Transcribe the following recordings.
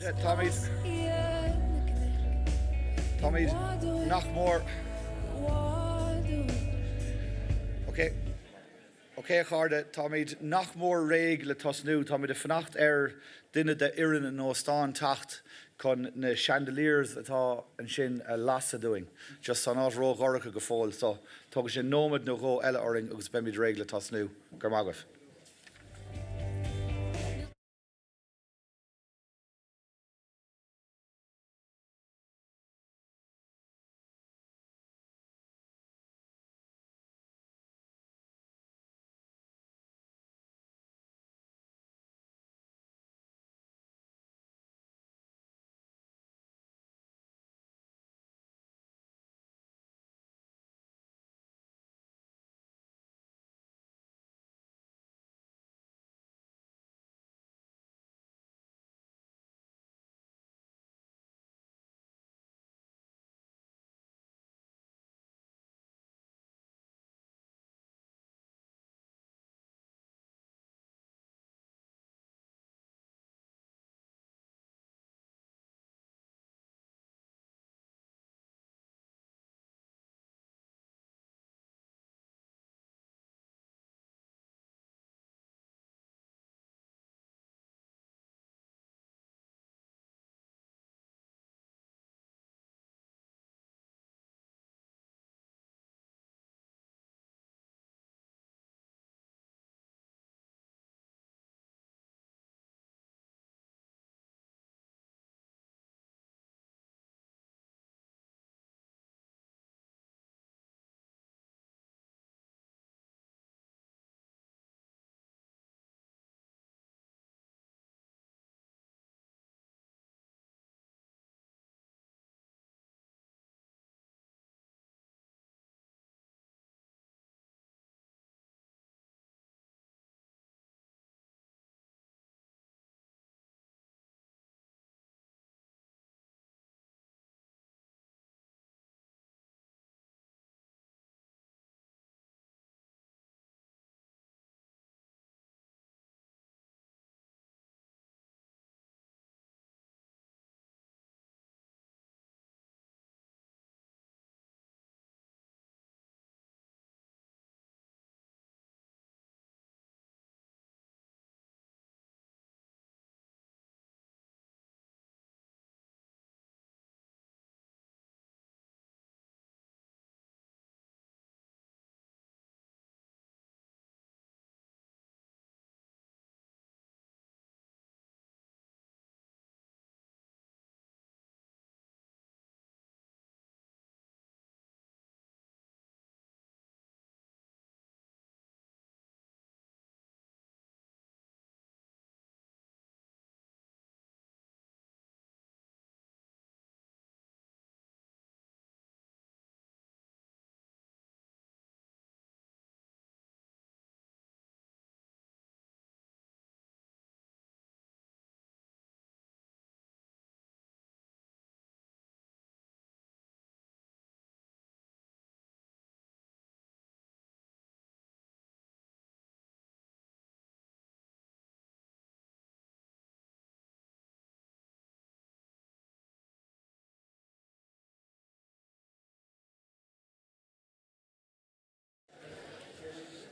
Táimid, táimid nach mór. Ok, ok a chairde, táimid nach mór réidh le tosnú. Táimid ag fanacht ar duine de fhoireann an óstáin teacht chun na chandeliers atá ansin a lasadh dúinn. Just tá an áit ródhorcha go fóill so tógfaidh sé nóiméad nó dhó eile orainn agus beimid réidh le tosnú. Go raibh maith agaibh.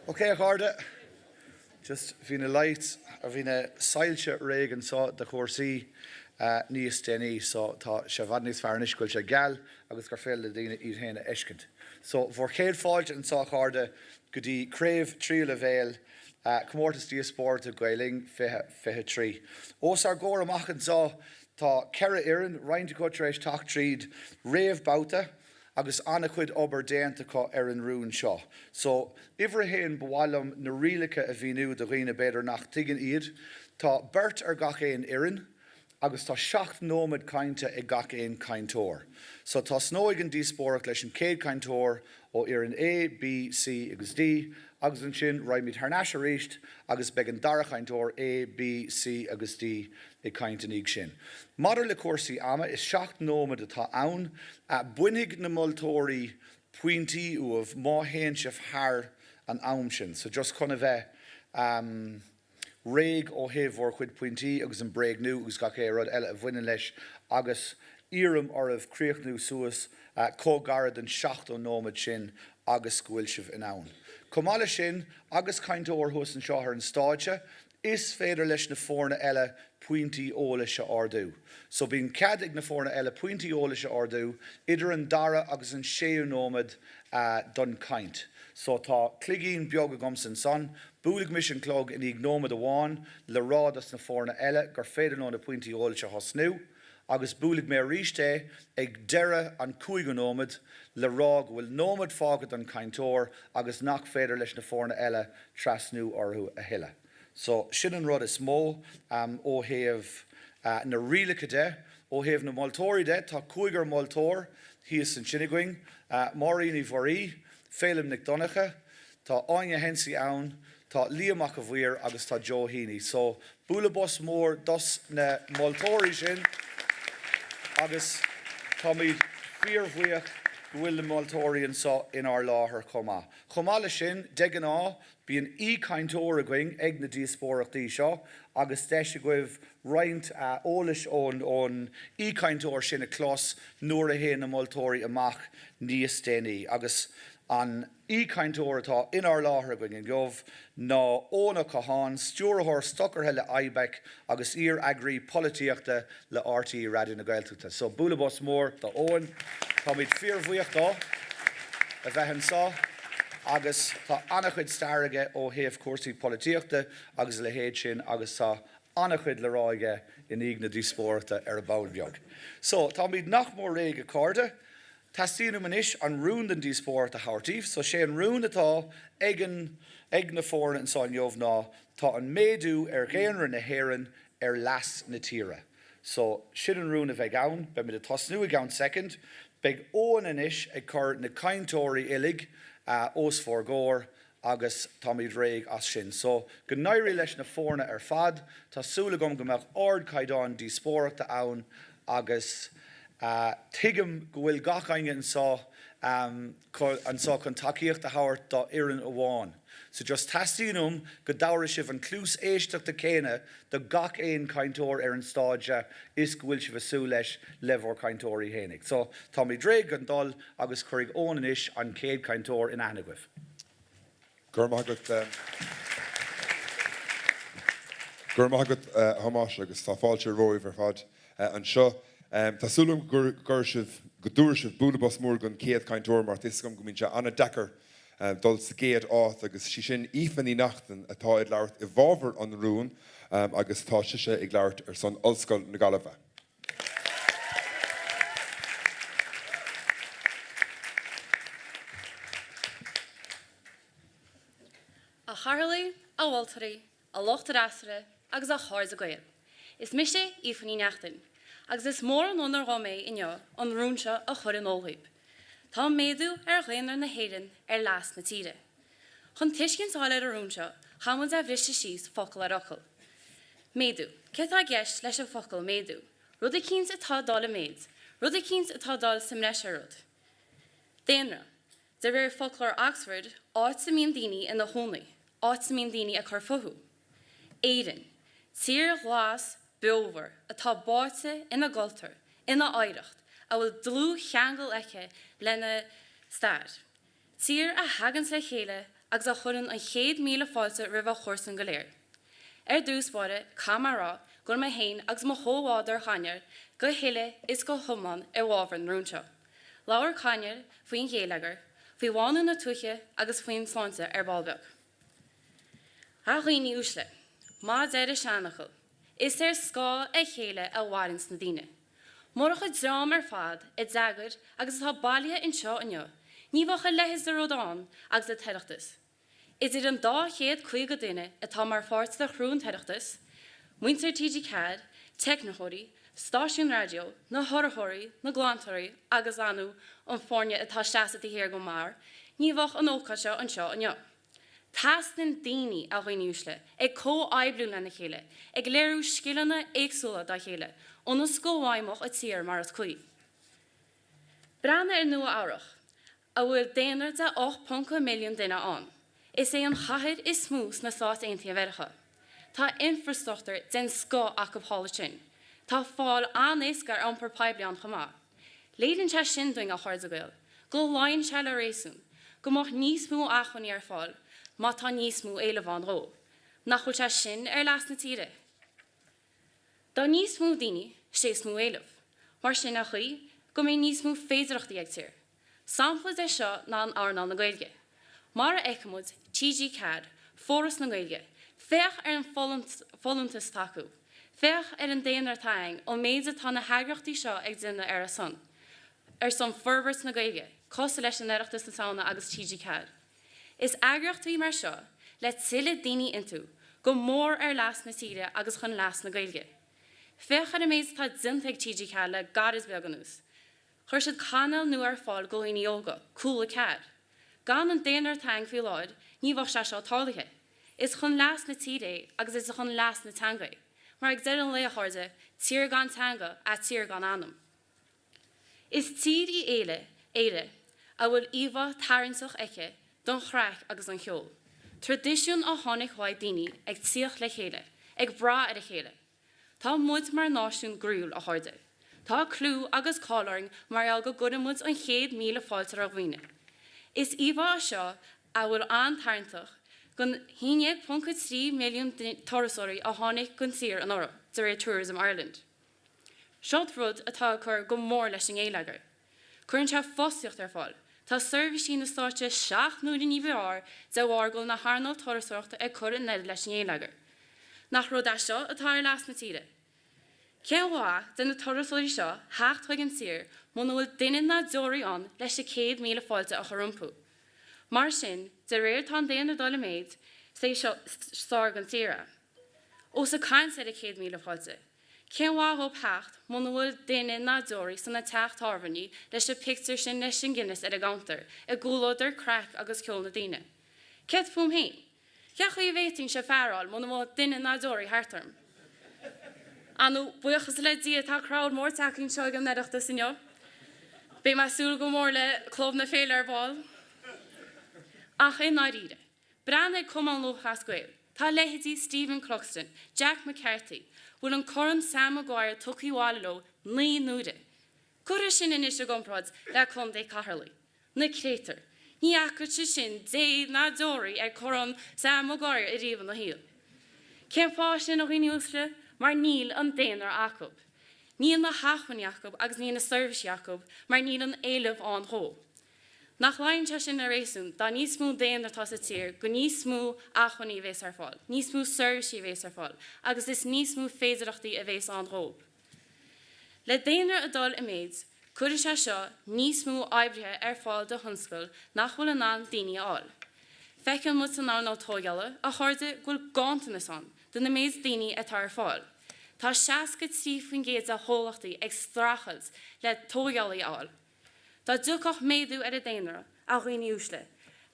Ok a chairde, just bhí na lights, bhí na soilse réidh anseo do chúrsaí níos déanaí so tá sé i bhfad níos fearr anois go bhfuil sé geal agus gur féidir le daoine iad féin a fheiscint. So bhur chéad fáilte anseo a chairde go dtí Craobh Tríú Leibhéal Comórtas Díospóireachta Gael Linn 2023. Os ár gcomhair amach anseo tá 4 fhoireann, roinnt acu tar éis teacht tríd réamhbhabhta agus an-chuid obair déanta acu ar an rún seo. So, uimhir a haon, ba mhaith liom na rialacha a mhíniú do dhaoine b'fhéidir nach dtuigeann iad. Tá beirt ar gach aon fhoireann agus tá 7 nóiméad cainte ag gach aon cainteoir. So, tosnóidh an díospóireacht leis an chéad chainteoir ó fhoireann A, B, C agus D agus ansin raghaimid thar n-ais arís agus beidh an dara chainteoir A, B, C agus D ag caint ina dhiaidh sin. Maidir le cúrsaí ama, is 7 nóiméad atá ann. Bainfidh na moltóirí pointí uaibh má théann sibh thar an am sin. So just chun a bheith, réidh ó thaobh bhur chuid pointí agus an bréagnú agus gach aon rud eile a bhaineann leis agus iarraim oraibh críochnú suas chomh gairid don 70 nóiméad sin agus go bhfuil sibh in ann. Chomh maith leis sin, agus cainteoir thuas anseo ar an stáitse, is féidir leis na foirne eile pointí eolais a ardú. So bíonn cead ag na foirne eile pointí eolais a ardú idir an dara agus an séú nóiméad don chaint. So tá cloigín beag agamsa ansan, buailfidh mise an clog i ndiaidh nóiméad amháin le rá dos na foirne eile gur féidir leo na pointí eolais a thosnú agus buailfidh mé arís é ag deireadh an cúigiú nóiméad le rá go bhfuil nóiméad fágtha don chainteoir agus nach féidir leis na foirne eile trasnú orthu a thuilleadh. So, sin an rud is mó ó thaobh na rialacha de. Ó thaobh na moltóirí de, tá cúigear moltóir thíos ansin againn, Máirín Uí Mhuirí, Féilim Nic Donncha, tá Áine Hensey ann, tá Liam Mac a' Mhaoir agus tá Joe Heaney. So, bualadh bos mór dos na moltóirí sin agus táimid fíorbhuíoch go bhfuil na moltóirí anseo inár láthair chomh maith. Chomh maith leis sin, de ghnáth, Bíonn aoichainteoir againn ag na díospóireachtaí seo agus deis agaibh roinnt eolais ón aoichainteoir sin a chlos nuair a théann na moltóirí amach níos déanaí. Agus an aoichainteoir atá inár láthair againn inniu ná Eoin Ó Catháin, Stiúrthóir Stocaireachta le IBEC agus iar-eagraí polaitíochta le RTÉ Raidió na Gaeltachta. So, bualadh bos mór do Eoin. Táimid fíorbhuíoch dó a bheith anseo agus tá an-chuid stair aige ó thaobh cúrsaí polaitíochta agus a leithéid sin agus tá an-chuid le rá aige i ndiaidh na díospóireachta ar an ball beag. So, táimid nach mór réidh a chairde. Teastaíonn uaim anois an rún don díospóireacht a thabhairt daoibh. So, sé an rún atá ag an ag na foirne anseo inniu ná tá an méadú ar dhaonra na hÉireann ar leas na tíre. So, sin an rún a bheidh ann. Beimid ag tosnú i gceann soicind. Beidh Eoin anois ag cur na cainteoirí uilig os bhur gcomhair agus táimid réidh as sin. So, go n-éirí leis na foirne ar fad. Tá súil agam go mbeadh ardchaighdeán díospóireachta ann agus tuigim go bhfuil gach éinne anseo anseo chun tacaíocht a thabhairt do fhoireann amháin. So just teastaíonn uaim go dtabharfaidh sibh an cluas éisteachta céanna do gach aon chainteoir ar an stáitse is go bhfuil sibh ag súil leis le bhur cainteoirí fhéinig. So táimid réidh chun dul agus cuirfidh Eoin anois an chéad chainteoir in aithne agaibh. Go raibh maith agat. Go raibh maith agat, a Thomáis, agus tá fáilte romhaibh ar fad anseo. Tá súil agam go gcuirfidh sibh, go dtabharfaidh sibh bualadh bos mór don chéad chainteoir mar tá 'fhios agam go mbíonn sé an-deacair dul sa gcéad áit agus sí sin Aoife Ní Neachtain atá ag labhairt i bhfabhar an rúin agus tá sise ag labhairt ar son Ollscoil na Gaillimhe. A chathaoirligh, a mholtóirí, a lucht freasúra agus a chairde Gael. Is mise Aoife Ní Neachtain, agus is mór an onóir dhom é inniu an rún seo a chur in iúl dhaoib. Tá an méadú ar dhaonra na hÉireann ar leas na tíre. Chun tuiscint a fháil ar an rún seo, caithfidh muid é a bhriseadh síos focal ar fhocal. Méadú. Céard atá i gceist leis an bhfocal méadú? Rud eicínt atá ag dul i méid. Rud eicínt atá ag dul sa mbreis ar rud. Daonra. De réir Foclóir Oxford, áit a mbíonn daoine ina chónaí, áit a mbíonn daoine ag cur fúthu. Éirinn. Tír ghlas beomhar atá báite ina gcultúr, ina oidhreacht, a bhfuil dlúthcheangal aici lena stair. Tír a thaganns le chéile agus a chuireann an chéad míle fáilte roimh a chomharsain go léir. Ar dtús báire, caithfidh mé a rá go bhfuil mé féin agus mo chomhbhádóir Conaire go huile is go hiomlán i bhfabhar an rúin seo. Labhair Conaire faoin ghéilleagar, faoi bhánú na tuaithe agus faoin tsláinte ar ball beag. A dhaoine uaisle, mar a deir an seanfhocal, is ar scáth a chéile a mhaireanns na daoine. Murach an dream ar fad a d'eagraigh agus atá bailithe anseo inniu, ní bheadh a leithéid de rud ann agus an tOireachtas. Idir an dá 150 duine atá mar pháirt de chriú an tOireachtais, muintir TG4, teicnitheoirí, stáisiúin raidió, na hurraitheoirí, na glantóirí agus ar ndóigh an foirne atá seasta taobh thiar den mbarr, ní bheadh an ócáid seo anseo inniu. Teastaíonn daoine, a dhaoine uaisle, ag comhoibriú lena chéile, ag léiriú scileanna éagsúla dá chéile, ionas go bhfeidhmeodh an tír mar is cuí. Breathnaigh ar Nua Eabhrach. a bhfuil daonra de 8.5 milliún duine ann. Is é an chathair is mó sna Stáit Aontaithe Mheiriceá. Tá infreastruchtúr den scoth acu thall ansin. Tá fáil an-éasca ar iompar poiblí ann chomh maith. Léiríonn sé sin dúinn, a chairde Gael, go luíonn sé le réasún go mbeadh níos mó acmhainní ar fáil má tá níos mó éilimh ann dhó. Nach bhfuil sé sin ar leas na tíre? Dá níos mó daoine, sé is mó éileamh. Mar sin an chaoi go mbeidh níos mó féidearthachtaí ag tír. Sampla de seo ná an earnáil na Gaeilge. Mar a fheicimid, TG4, Foras na Gaeilge, féach ar an folúntas atá acu, féach ar an daonra atá againn, an méid atá na heagraíochtaí seo ag déanamh ar a son, ar son forbairt na Gaeilge, cosúil leis an Oireachtas na Samhna agus TG4. Is eagraíochtaí mar seo, le tuilleadh daoine iontu, go mór ar leas na tíre agus chun leas na Gaeilge. Féach ar an méid atá déanta ag TG4 le gairid beag anuas. Chuir siad cainéal nua ar fáil go dhaoine óga, Cúla 4. Gan an daonra atá againn faoi láthair, ní bheadh sé seo tarlaithe. Is chun leas na tíre é agus is chun leas na teanga é. Mar ag deireadh an lae, a chairde, tír gan teanga, ea tír gan anam. Is tír í Éire, Éire, a bhfuil íomhá tarraingteach aici don chraic agus don cheol, traidisiún a tháinig uaidh daoine ag tíocht le chéile, ag brath ar a chéile. Tá muid mar náisiún groíúil, a chairde. Tá clú agus cáil orainn mar gheall go gcuireann muid an chéad míle fáilte roimh dhaoine. Is íomhá í seo a bhfuil an-tarraingteach don 11.3 milliún turasóirí a tháinig don tír anuraidh, de réir Tourism Ireland. Seo rud atá ag cur go mór leis an ngeilleagar. Cuireann sé fostaíocht ar fáil. Tá seirbhísí na stáit 7 n-uaire ní b'fhearr de bharr go bhfuil na hearnáil turasóireachta ag cur an oiread leis an ngeilleagar. Nach rud é seo atá ar leas na tíre? Cén mhaith de na turasóirí seo theacht chuig an tír muna bhfuil duine ná deoraí ann leis an 100,000 fáilte a chur rompu? Mar sin, de réir atá an daonra ag dul i méid, is é seo sár don tír é. Ós ag caint ar an 100,000 fáilte, cén mhaith dhóibh theacht muna bhfuil duine ná deoraí san an teach tábhairne leis an pictiúr sin leis an Guinness ar an gcounter i gcomhluadar craic agus ceol na daoine? Céard fúm féin? Cén chaoi a bhféadfainnse fear a fháil muna mbeadh duine ná deoraí thart orm? Ar ndóigh, buíochas le Dia tá crowd mór tagtha anseo ag an Oireachtas inniu. Beidh mé ag súil go mór le Club na Féile ar ball. Ach i ndáiríre, Breathnaigh ar Cumann Lúthchleas Gael. Tá leithéidí Stephen Cluxton, Jack McCarthy, bhfuil an Corn Sam Maguire tugtha abhaile leo 9 n-uaire. Cuir é sin anois i gcomparáid le Contae Cheatharlaigh. Na créatúir. Ní fhaca siad sin Dé ná deoraí ag Corn Sam Maguire ariamh ina shaol. Cén fáth sin, a dhaoine uaisle? Mar níl an daonra acu. Níl na hacmhainní acu agus níl na seirbhísí acu mar níl an éileamh ann dhó. Nach luíonn sé sin le réasún, dá níos mó daonra atá sa tír, go níos mó acmhainní a bhéas ar fáil, níos mó seirbhísí a bhéas ar fáil, agus is níos mó féidireachtaí a bhéas ann dhóibh. Le daonra ag dul i méid, cuirfidh sé seo níos mó oibrithe ar fáil do thionscail nach bhfuil in ann daoine a fháil. Feiceann muid san earnáil tóigeála, a chairde, go bhfuil ganntanas ann do na méid daoine atá ar fáil. Tá 63% de chomhlachtaí ag streachailt le tóigeálaí a fháil. Dá dtiocfadh méadú ar an daonra, a dhaoine uaisle,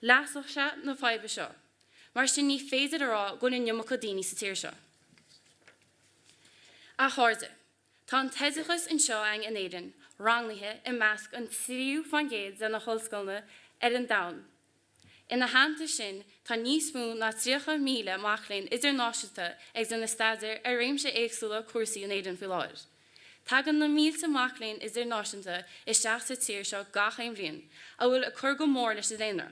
leasódh sé na fadhba seo. Mar sin ní féidir a rá go bhfuil an iomarca daoine sa tír seo. A chairde, tá an t-oideachas anseo againn in Éirinn rangnaithe i measc an tríú fán gcéad de na hollscoileanna ar an domhan. Ina theannta sin, tá níos mó ná 30,000 mac léinn idirnáisiúnta ag déanamh staidéir ar réimse éagsúla cúrsaí in Éirinn faoi láthair. Tagann na mílte mac léinn idirnáisiúnta isteach sa tír seo gach aon bhliain, a bhfuil ag cur go mór leis an daonra.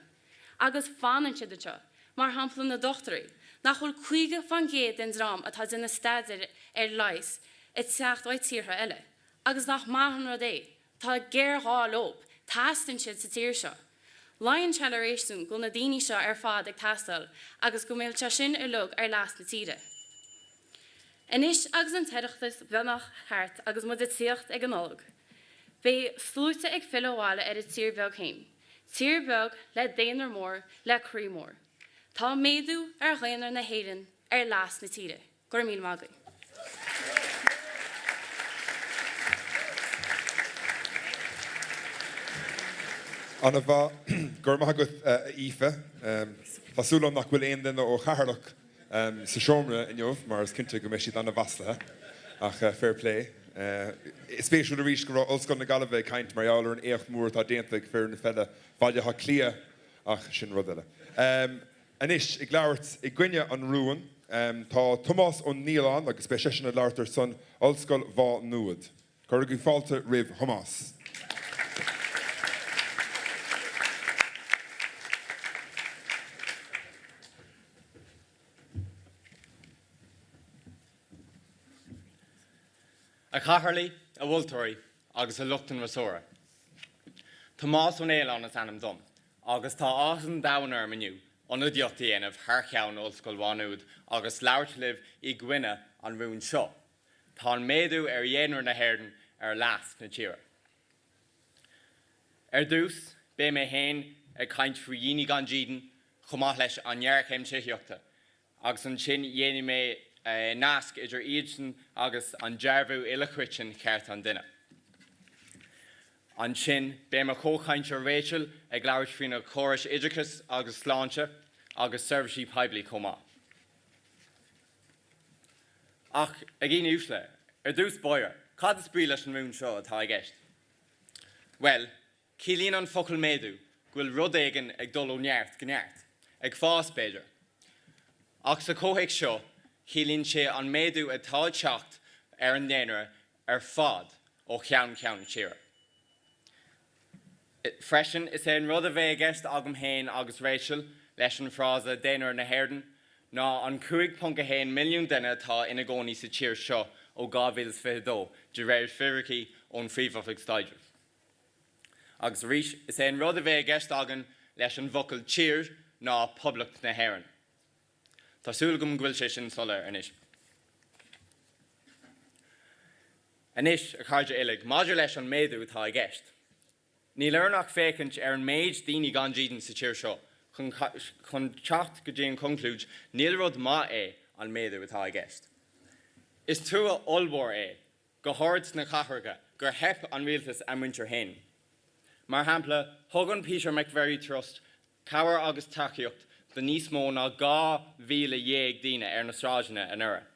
Agus fanann siad anseo, mar shampla na dochtúirí, nach bhfuil 50% den dream atá ag déanamh staidéir ar leigheas ag teacht ó tíortha eile. Agus nach maith an rud é? Tá géarghá leo. Teastaíonn siad sa tír seo. Luíonn sé le réasún go bhfuil na daoine seo ar fad ag teastáil agus go mbeidh sé sin uilig ar leas na tíre. Anois agus an tOireachtas beagnach thart agus muid ag tíocht ag an Nollaig, beidh sluaite ag filleadh abhaile ar a tír beag féin. Tír beag le daonra mór le croí mór. Tá méadú ar dhaonra na hÉireann ar leas na tíre. Go raibh míle maith agaibh. Ana mhaith. Go raibh maith agat a Aoife. Tá súil agam nach bhfuil aon duine ó Cheatharlach sa seomra inniu mar is cinnte go mbeidh siad ana-mhaslaithe. Ach fair play. Is spéisiúil arís go raibh Ollscoil na Gaillimhe ag caint mar gheall ar an éacht mór atá déanta ag foireann pheile Bhaile Átha Cliath ach sin rud eile. Anois, ag labhairt i gcoinne an rúin. Tá Tomás Ó Nialláin agus beidh seisean ag labhairt ar son Ollscoil Mhá Nuad. Cuirigí fáilte roimh Thomás. A Chathaoirligh, a mholtóirí agus a lucht an fhreasúra. Tomás Ó Nialláin is ainm dom agus tá áthas an domhain orm inniu ionadaíocht a dhéanamh thar cheann Ollscoil Mhá Nuad agus labhairt libh i gcoinne an rúin seo. Tá an méadú ar dhaonra na hÉireann ar leas na tíre. Ar dtús, beidh mé féin ag caint faoi dhaoine gan dídean chomh maith leis an ngéarchéim tithíochta agus ansin dhéanfaidh mé nasc idir iadsan agus an Dearbhú Uile-Choiteann Chearta an Duine. Ansin, beidh mo chomhchainteoir Rachel ag labhairt faoi na córais oideachais agus sláinte agus seirbhísí poiblí chomh maith. Ach, a dhaoine uaisle, ar dtús báire, cad is brí leis an rún seo atá i gceist? Bhuel, Ciallaíonn an focal méadú go bhfuil rud éigin ag dul ó neart go neart, ag fás, b'fhéidir. Ach sa chomhthéacs seo, ciallaíonn sé an méadú atá ag teacht ar an ndaonra ar fad ó cheann ceann na tíre. Freisin, is é an rud a bheidh i gceist agam féin agus Rachel leis an bhfrása 'daonra na hÉireann' ná an 5.1 milliún duine atá ina gcónaí sa tír seo ó 2022, de réir fíricí ón Phríomh-Oifig Staidrimh. Agus arís, is é an rud a bheidh i gceist againn leis an bhfocal 'tír' ná Poblacht na hÉireann. Tá súil agam go bhfuil sé sin soiléir anois. Anois, a chairde uilig, maidir leis an méadú atá i gceist. Níl orainn ach féachaint ar an méid daoine gan dídean sa tír seo chun chun teacht go dtí an chonclúid níl rud maith é an méadú atá i gceist. Is trua ollmhór é go háirid sna cathracha, gur theip an rialtas a muintir fhéin. Mar shampla, thug an Peter McVerry Trust cabhair agus tacaíocht do níos mó ná 12,000 daoine ar na sráideanna anuraidh.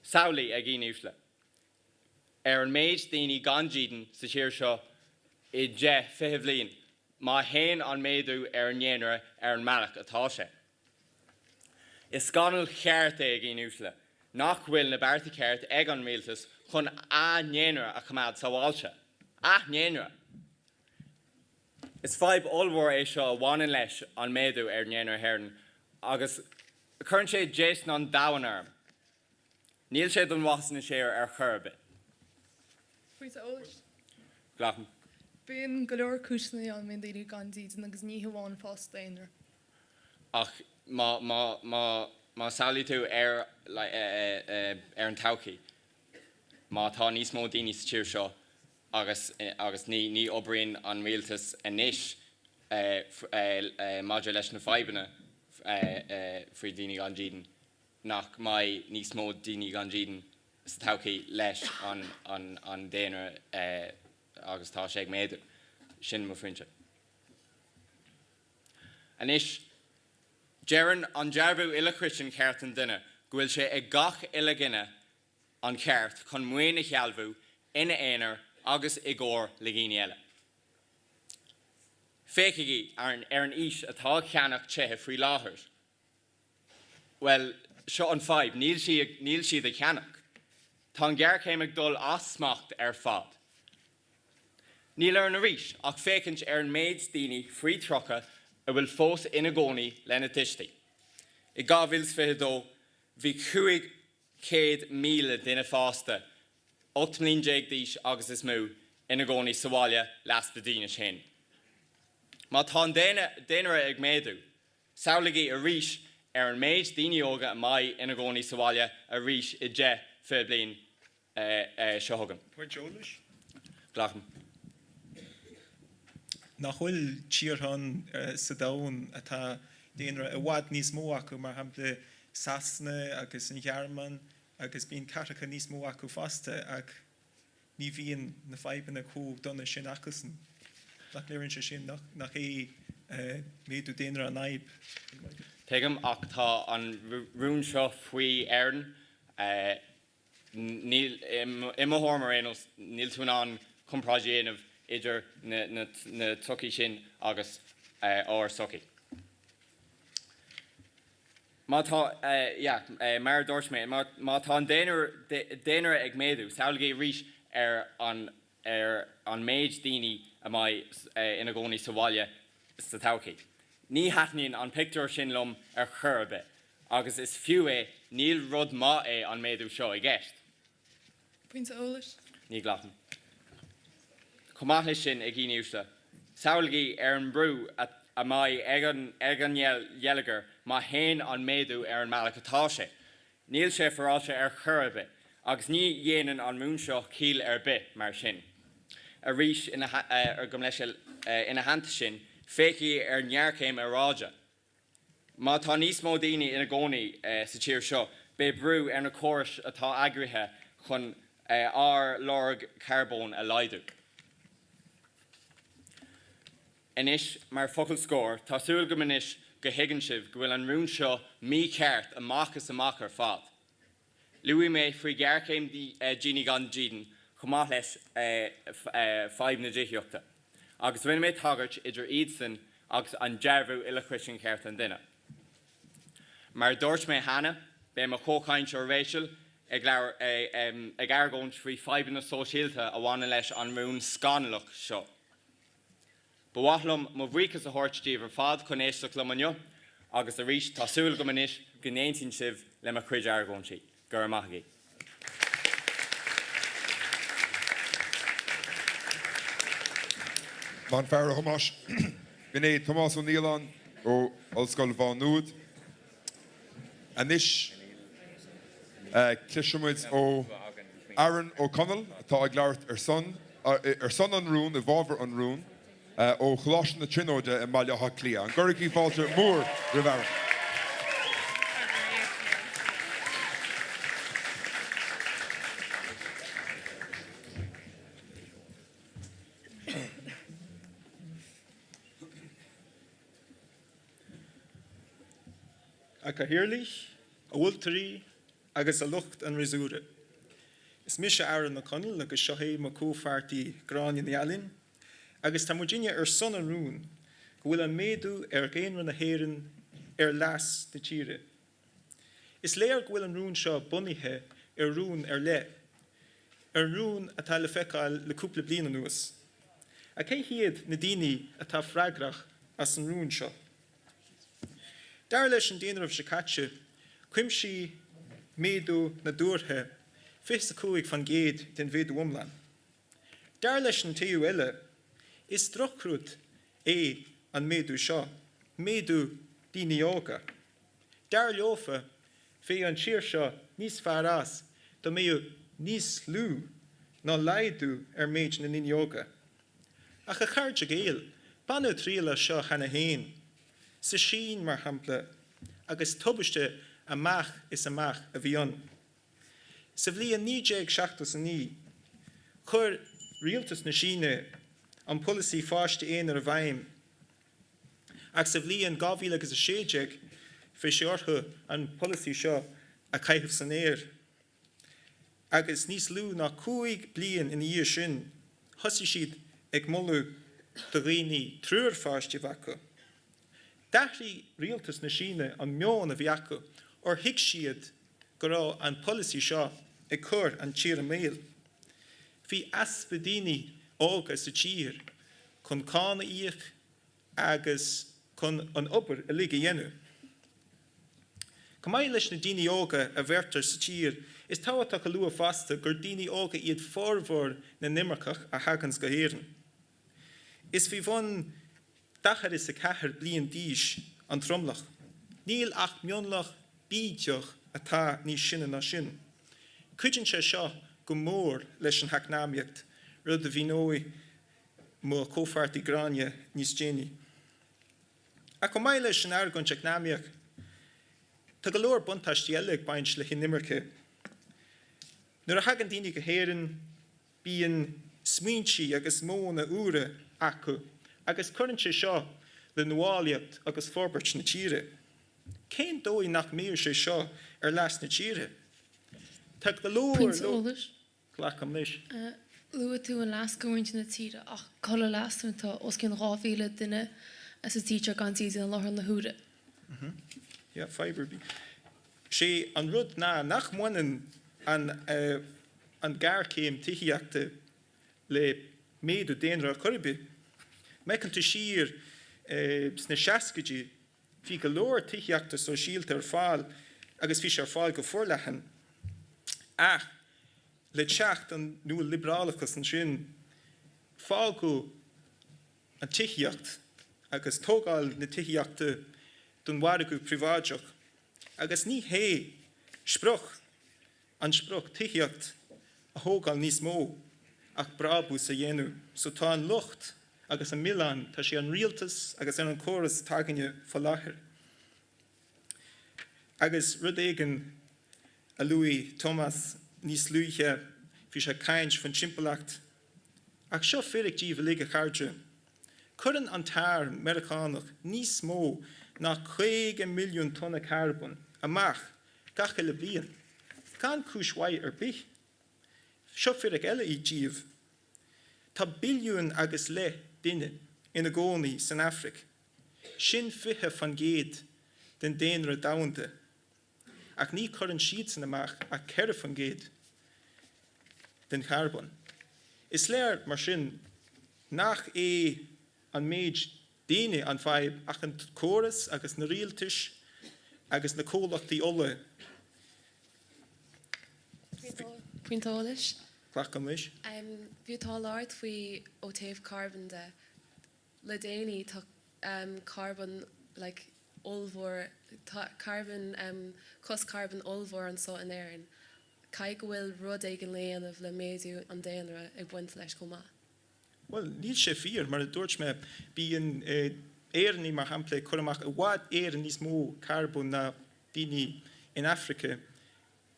Samhlaigh, a dhaoine uaisle, ar an méid daoine gan dídean sa tír seo i ndeich, 20 bhliain má théann an méadú ar an ndaonra ar an mbealach atá sé. Is scannal ceart é, a dhaoine uaisle, nach bhfuil na bearta ceart ag an rialtas chun a ndaonra a choimeád sábháilte. A ndaonra! Is fadhb ollmhór é seo a bhaineann leis an méadú ar dhaonra na hÉireann agus cuireann sé déistin an domhain orm. Níl sé don mhaitheas na tíre ar chor ar bith. Pointe eolais. Glacaim. Bíonn go leor cúiseanna ann a mbíonn daoine gan dídean agus ní hamháin fás daonra. Ach má, má, má, má samhlaigh tú ar, like, ar an todhchaí, má tá níos mó daoine sa tír seo agus, agus ní, ní oibríonn an rialtas anois maidir leis na fadhbanna faoi daoine gan dídean, nach mbeidh níos mó daoine gan dídean sa todhchaí leis an, an, an daonra agus tá sé ag méadú. Sin mo phointe. Anois, deireann an Dearbhú Uile-Choiteann Chearta an Duine go bhfuil sé ag gach uile dhuine an ceart chun maoin a shealbhú ina aonar agus i gcomhar le dhaoine eile. Féachaigí ar an aois atá ag ceannach tithe faoi láthair. Bhuel, seo an fadhb, níl níl siad ag ceannach. Tá an ghéarchéim ag dul as smacht ar fad. Níl orainn arís ach féachaint ar an méid daoine faoi 30 a bhfuil fós ina gcónaí lena dtuistí. I 2022, bhí 500,000 duine fásta, 18 mbliain d'aois agus is mó, ina gcónaí sa bhaile le easpa dídine féin. Má tá an daonra ag méadú, Samhlaígí arís ar an méid daoine óga a mbeidh ina gcónaí sa bhaile arís i 10, 20 bliain seo chugainn. Pointe eolais? Glacaim. Nach bhfuil tíortha ann sa domhan atá daonra i bhfad níos mó acu, mar shampla Sasana agus an Ghearmáin, agus bíonn cathracha níos mó acu fosta, ach ní bhíonn na fadhbanna chomh dona sin acusan. Nach léiríonn sé sin nach é méadú daonra an fhadhb? Tuigim, ach tá an rún seo faoi Éirinn. Níl, i mo thuairim ar aon nós, níl tú in ann comparáid a dhéanamh idir na sochaí sin agus ár sochaí. Má tá, yeah, mar a dúirt mé, má tá an daonra ag méadú, samhlaigí arís ar an ar an méid daoine a mbeidh ina gcónaí sa bhaile sa todhchaí. Ní thaitníonn an pictiúr sin liom ar chor ar bith, agus is fiú é, níl rud maith é an méadú seo i gceist. Pointe eolais. Ní ghlacaim. Chomh maith leis sin, a dhaoine uaisle, samhlaigí ar an mbrú a mbeidh ag an ngeilleagar má théann an méadú ar an mbealach atá sé. Níl sé féaráilte ar chor ar bith, agus ní dhéanann an rún seo ciall ar bith, mar sin. Arís, ina theannta sin, féachaigí ar an ngéarchéim aeráide. Má tá níos mó daoine ina gcónaí sa tír seo, beidh brú ar na córais atá eagraithe chun ár lorg carbóin a laghdú. Anois, mar focal scoir, tá súil agam anois go thuigeann sibh go bhfuil an rún seo mícheart amach is amach ar fad. Luaigh mé faoi ghéarchéim daoine gan dídean chomh maith leis fadhb na tithíochta, agus rinne mé tagairt idir iadsan agus an Dearbhú Uilechoiteann Chearta an Duine. Mar a dúirt mé cheana, beidh mo chomhchainteoir Rachel ag ag argóint faoi fadhbanna sóisialta a bhaineann leis an rún scannalach seo. Ba mhaith liom mo bhuíochas a thabhairt díobh ar fad chun éisteacht liom inniu, agus arís, tá súil agam anois go n-aontaíonn sibh le mo chuid argóintí. Go raibh maith agaibh. Maith an fear, a Thomáis. B'in é Tomás Ó Nialláin ó Ollscoil Mhá Nuad. Anois, cloisfimid ó Aaron Ó Conaill, atá ag labhairt ar son ar son an rúin, i bhfabhar an rúin, ó Choláiste na Tríonóide i mBaile Átha Cliath. An gcuirigí fáilte mhór roimh Aaron. A Chathaoirligh, a Mholtóirí agus a lucht an fhreasúra. Is mise Aaron Ó Conaill agus seo é mo chomhpháirtí Gráinne Ní Ailín agus tá muidinne ar son an rúin go bhfuil an méadú ar dhaonra na hÉireann ar leas na tíre. Is léir go bhfuil an rún seo bunaithe ar rún ar leith, ar rún atá le feiceáil le cúpla bliain anuas. Ach cé hiad na daoine atá freagrach as an rún seo? Dar leis an daonáireamh seo caite, chuimsigh méadú na dtuartha 25% den mhéadú iomlán. Dar leis an taobh eile, is drochrud é an méadú seo, méadú daoine óga. Dar leofa, bheadh an tír seo níos fearr as dá mbeadh níos lú ná laghdú ar méid na ndaoine óga. Ach a chairde Gael, baineadh triail as seo cheana féin, sa Sín mar shampla, agus tubaiste amach is amach a bhí ann. Sa bhliain 1979, chuir rialtas na Síne an polasaí pháiste aonair i bhfeidhm, ach sa bhliain 2016 bhí sé orthu an polasaí seo a chaitheamh san aer. Agus níos lú ná 5 bliain ina dhiaidh sin, thosaigh siad ag moladh do dhaoine triúr pháistí a bheith acu. D'athraigh rialtas na Síne an meon a bhí acu óir thuig siad go raibh an polasaí seo ag cur an tír i mbaol. Bhí easpa daoine óga sa tír chun cáin a íoc agus chun an obair uilig a dhéanamh. Chomh maith leis na daoine óga a bheirtear sa tír, is tábhachtach a lua fosta gur daoine óga iad formhór na n-imirceach a thaganns go hÉirinn. Is faoi bhun 44 bliain d'aois an tromlach. Níl ach mionlach bídeach atá níos sine ná sin. Cuidíonn sé seo go mór leis an eacnamaíocht, rud a mhíneoidh mo chomhpháirtí Gráinne níos déanaí. Ach chomh maith leis an argóint eacnamaíoch, tá go leor buntáistí eile ag baint le hinimirce. Nuair a thagann daoine go hÉirinn, bíonn smaointí agus modhanna úra acu agus cuireann sé seo le nuálaíocht agus forbairt na tíre. Cén dóigh nach mbeadh sé seo ar leas na tíre? Tá go leor. Pointe eolais. Glacaim leis. Luaigh tú an leas do mhuintir na tíre ach cá bhfuil leas nuair atá os cionn 2,000 duine sa tír seo gan dídean i láthair na huaire. Yeah, fadhb ar bith. Sé an rud ná nach mbaineann an an ghéarchéim tithíochta le méadú daonra ar chor ar bith. Má fhéachann tú siar sna seascaidí bhí go leor tithíochta sóisialta ar fáil agus bhí sé ar fáil go forleathan. Ach le teacht an nua-liobrálachas ansin fágadh an tithíocht agus tógáil na tithíochta don mhargadh príobháideach. Agus ní hé sprioc an sprioc tithíocht a thógáil níos mó ach brabús a dhéanamh. So tá an locht agus an milleán, tá sé ar an rialtas agus ar an córas atá againne fá láthair. Agus rud éigin a luaigh Tomás níos luaithe, bhí sé ag caint faoin timpeallacht. Ach seo fíric díbh uilig, a chairde. Cuireann an t-arm Meiriceánach níos mó ná 50 milliún tonna carbóin amach gach uile bliain, gan cúis mhaith ar bith. Seo fíric eile díbh. Tá billiún agus leith duine ina gcónaí san Afraic. Sin 20% den daonra domhanda. Ach ní chuireann siadsan amach ach 4% den charbón. Is léir, mar sin, nach é an méid daoine an fadhb ach an córas agus na rialtais agus na comhlachtaí ola. Pointe eolais. Glacaim leis. Bhí tú ag labhairt faoi ó taobh carbón de. Le déanaí tá carbón like ollmhór, tá carbón, cosc carbón ollmhór anseo in Éirinn. Caithfidh go bhfuil rud éigin le dhéanamh le méadú an daonra ag baint leis chomh maith. Bhuel, níl sé fíor. Mar a dúirt mé, bíonn Éireannaigh, mar shampla, ag cur amach i bhfad Éireann níos mó carbóin ná daoine in Afraice.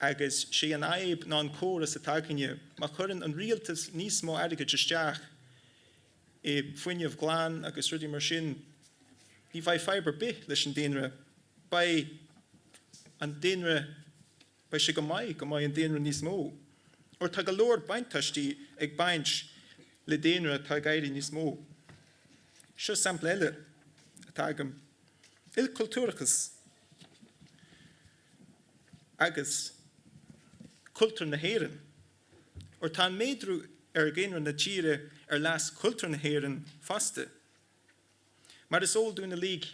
Agus sé an fhadhb ná an córas atá againne. Má chuireann an rialtas níos mó airgid isteach i bhfuinneamh glan agus rudaí mar sin, ní bheidh fadhb ar bith leis an daonra. Beidh an daonra. Beidh sé go maith go mbeidh an daonra níos mó, óir tá go leor buntáistí ag baint le daonra atá ag éirí níos mó. Seo sampla eile atá agam, ilchultúrachas agus cultúr na hÉireann. Óir tá an méadú ar dhaonra na tíre ar leas chultúr na hÉireann fosta. Mar is eol dúinn uilig,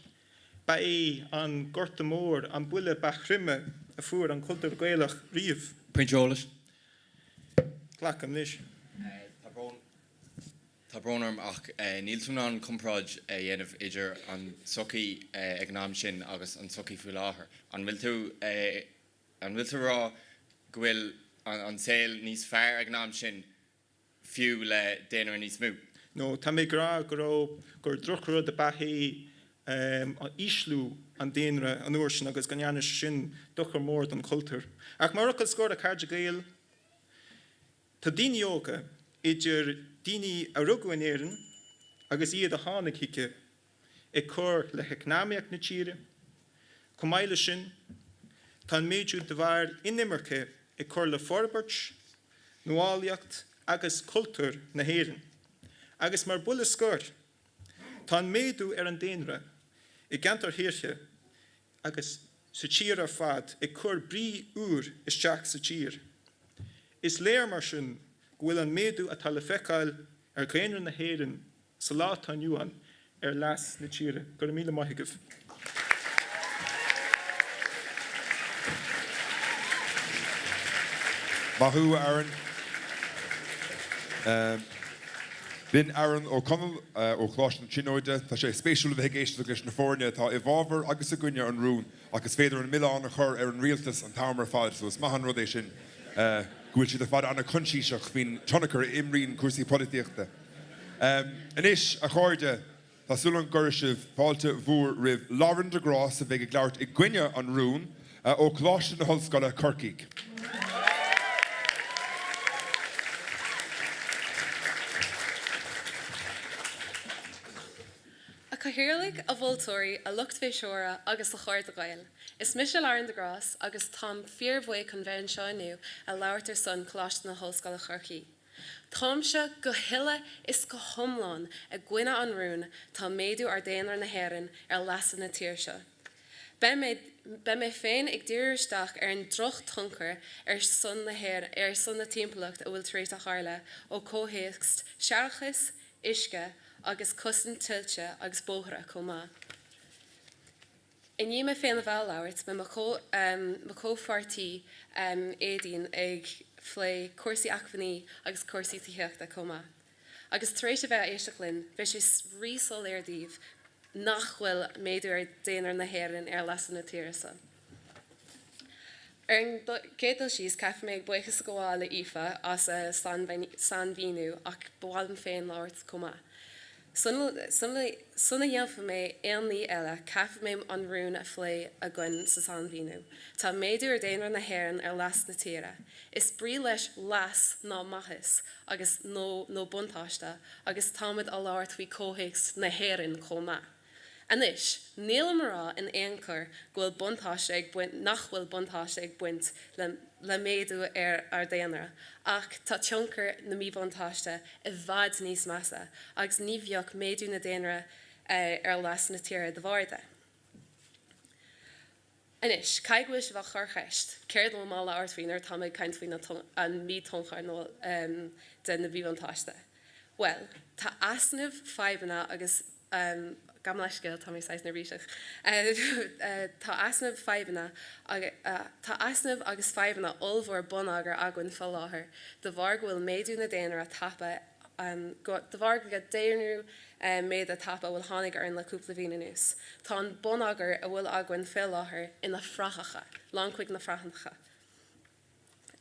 ba é an Gorta Mór an buille ba throime a fuair an cultúr Gaelach riamh. Pointe eolais. Glacaim leis. Tá brón Tá brón orm ach níl tú in ann comparáid a dhéanamh idir an tsochaí ag an am sin agus an tsochaí faoi láthair. An bhfuil tú an bhfuil tú ag rá go bhfuil an saol níos fearr ag an am sin fiú le daonra níos mó. No, tá mé ag rá go raibh, gur drochrud ab ea é ísliú an daonra an uair sin agus go ndearna sé sin dochar mór don chultúr. Ach mar fhocal scoir, a chairde Gael, tá daoine óga, idir daoine a rugadh in Éirinn agus iad a tháinig chuici, ag cur le heacnamaíocht na tíre. Chomh maith leis sin, tá an méadú de bharr inimirce ag cur le forbairt, nuálaíocht agus cultúr na hÉireann. Agus mar bhuille scoir, tá an méadú ar an daonra i gceantair thuaithe agus sa tír ar fad ag cur brí úr isteach sa tír. Is léir mar sin go bhfuil an méadú atá le feiceáil ar dhaonra na hÉireann sa lá atá inniu ann ar leas na tíre. Go raibh míle maith agaibh. Maith thú, a Aaron. B'in Aaron Ó Conaill ó Choláiste na Tríonóide. Tá sé spéisiúil a bheith ag éisteacht leis na foirne atá i bhfabhar agus i gcoinne an rúin ach is féidir an milleán a chur ar an rialtas an t-am ar fad so is maith an rud é sin go bhfuil siad ar fad an-choinsiasach faoin tionchar a imríonn cúrsaí polaitíochta. Anois, a chairde, tá súil agam go gcuirfidh sibh fáilte mhór roimh Lauren de Grás a bheidh ag labhairt i gcoinne an rúin ó Choláiste na hOllscoile, Corcaigh. A Chathaoirligh, a mholtóirí, a lucht féiseora agus a chairde Gael. Is mise Lauren de Grás agus táim fíorbhuíoch chun bheith anseo inniu a labhairt ar son Choláiste na hOllscoile Chorcaí. Táimse go huile is go hiomlán i gcoinne an rúin tá méadú ar daonra na hÉireann ar leasa na tíre seo. Beidh mé, beidh mé féin ag díriú isteach ar an drochthionchar ar son na hÉireann, ar son na timpeallacht a bhfuil tar éis a tharla ó comhthéacs séarachais, uisce agus cosaint tuilte agus bóithre chomh maith. I ndiaidh mé féin a bheith ag labhairt, beidh mo chomh, mo chomhpháirtí Aedín ag phlé cúrsaí acmhainní agus cúrsaí tithíochta chomh maith. Agus tar éis a bheith ag éisteacht linn, beidh sé rí-soiléir daoibh nach bhfuil méadú ar daonra na hÉireann ar leasa na tíre seo. Ar an gcéad dul síos, caithfidh mé buíochas a ghabháil le Aoife as a sainmhíniú ach ba mhaith liom féin labhairt chomh maith. Sula ndéanfaidh mé aon ní eile, caithfidh mé an rún a phlé againn sa sainmhíniú. Tá méadú ar daonra na hÉireann ar leas na tíre. Is brí leis leas ná maitheas agus nó nó buntáiste agus táimid á labhairt faoi comhthéacs na hÉireann chomh maith. Anois, nílim a rá in aon chor go bhfuil buntáiste ag baint, nach bhfuil buntáiste ag baint le le méadú ar ár daonra, ach tá tionchar na míbhuntáiste i bhfad níos measa agus ní bheadh méadú na daonra ar leas na tíre de bharr de. Anois, caithfidh go bhfuil sibh á chur cheist, céard a bhfuil mé á labhairt faoi nuair atá mé ag caint faoi na an míthionchar nó de na mhíbhuntáiste? Bhuel, tá easnamh fadhbanna agus gabh mo leithscéal, tá mé saghas neirbhíseach. Tá easnamh fadhbanna tá easnamh agus fadhbanna ollmhór bonneagair againn fá láthair de bharr go bhfuil méadú na daonra tapa de bharr go daonra méadaithe tapa a bhfuil tháinig orainn le cúpla bhliain anuas. Tá an bonneagar a bhfuil againn fé láthair ina fraitheacha, lán chuig na fraitheacha.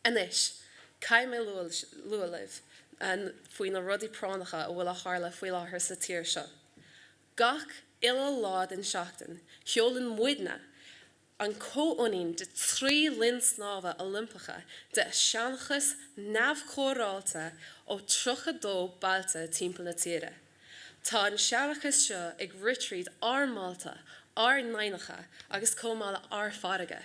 Anois, caithfidh mé lua libh faoi na rudaí práinneacha a bhfuil a tharla faoi láthair sa tír seo. Gach uile lá den seachtain, sheolann muidne, an comhionann de 3 linn snámha Oilimpeacha de séarachas neamhchóireáilte ó 32 bailte timpeall na tíre. Tá an séarachas seo ag rith tríd ár mbailte, ár n-aibhneacha agus chomh maith le ár farraige.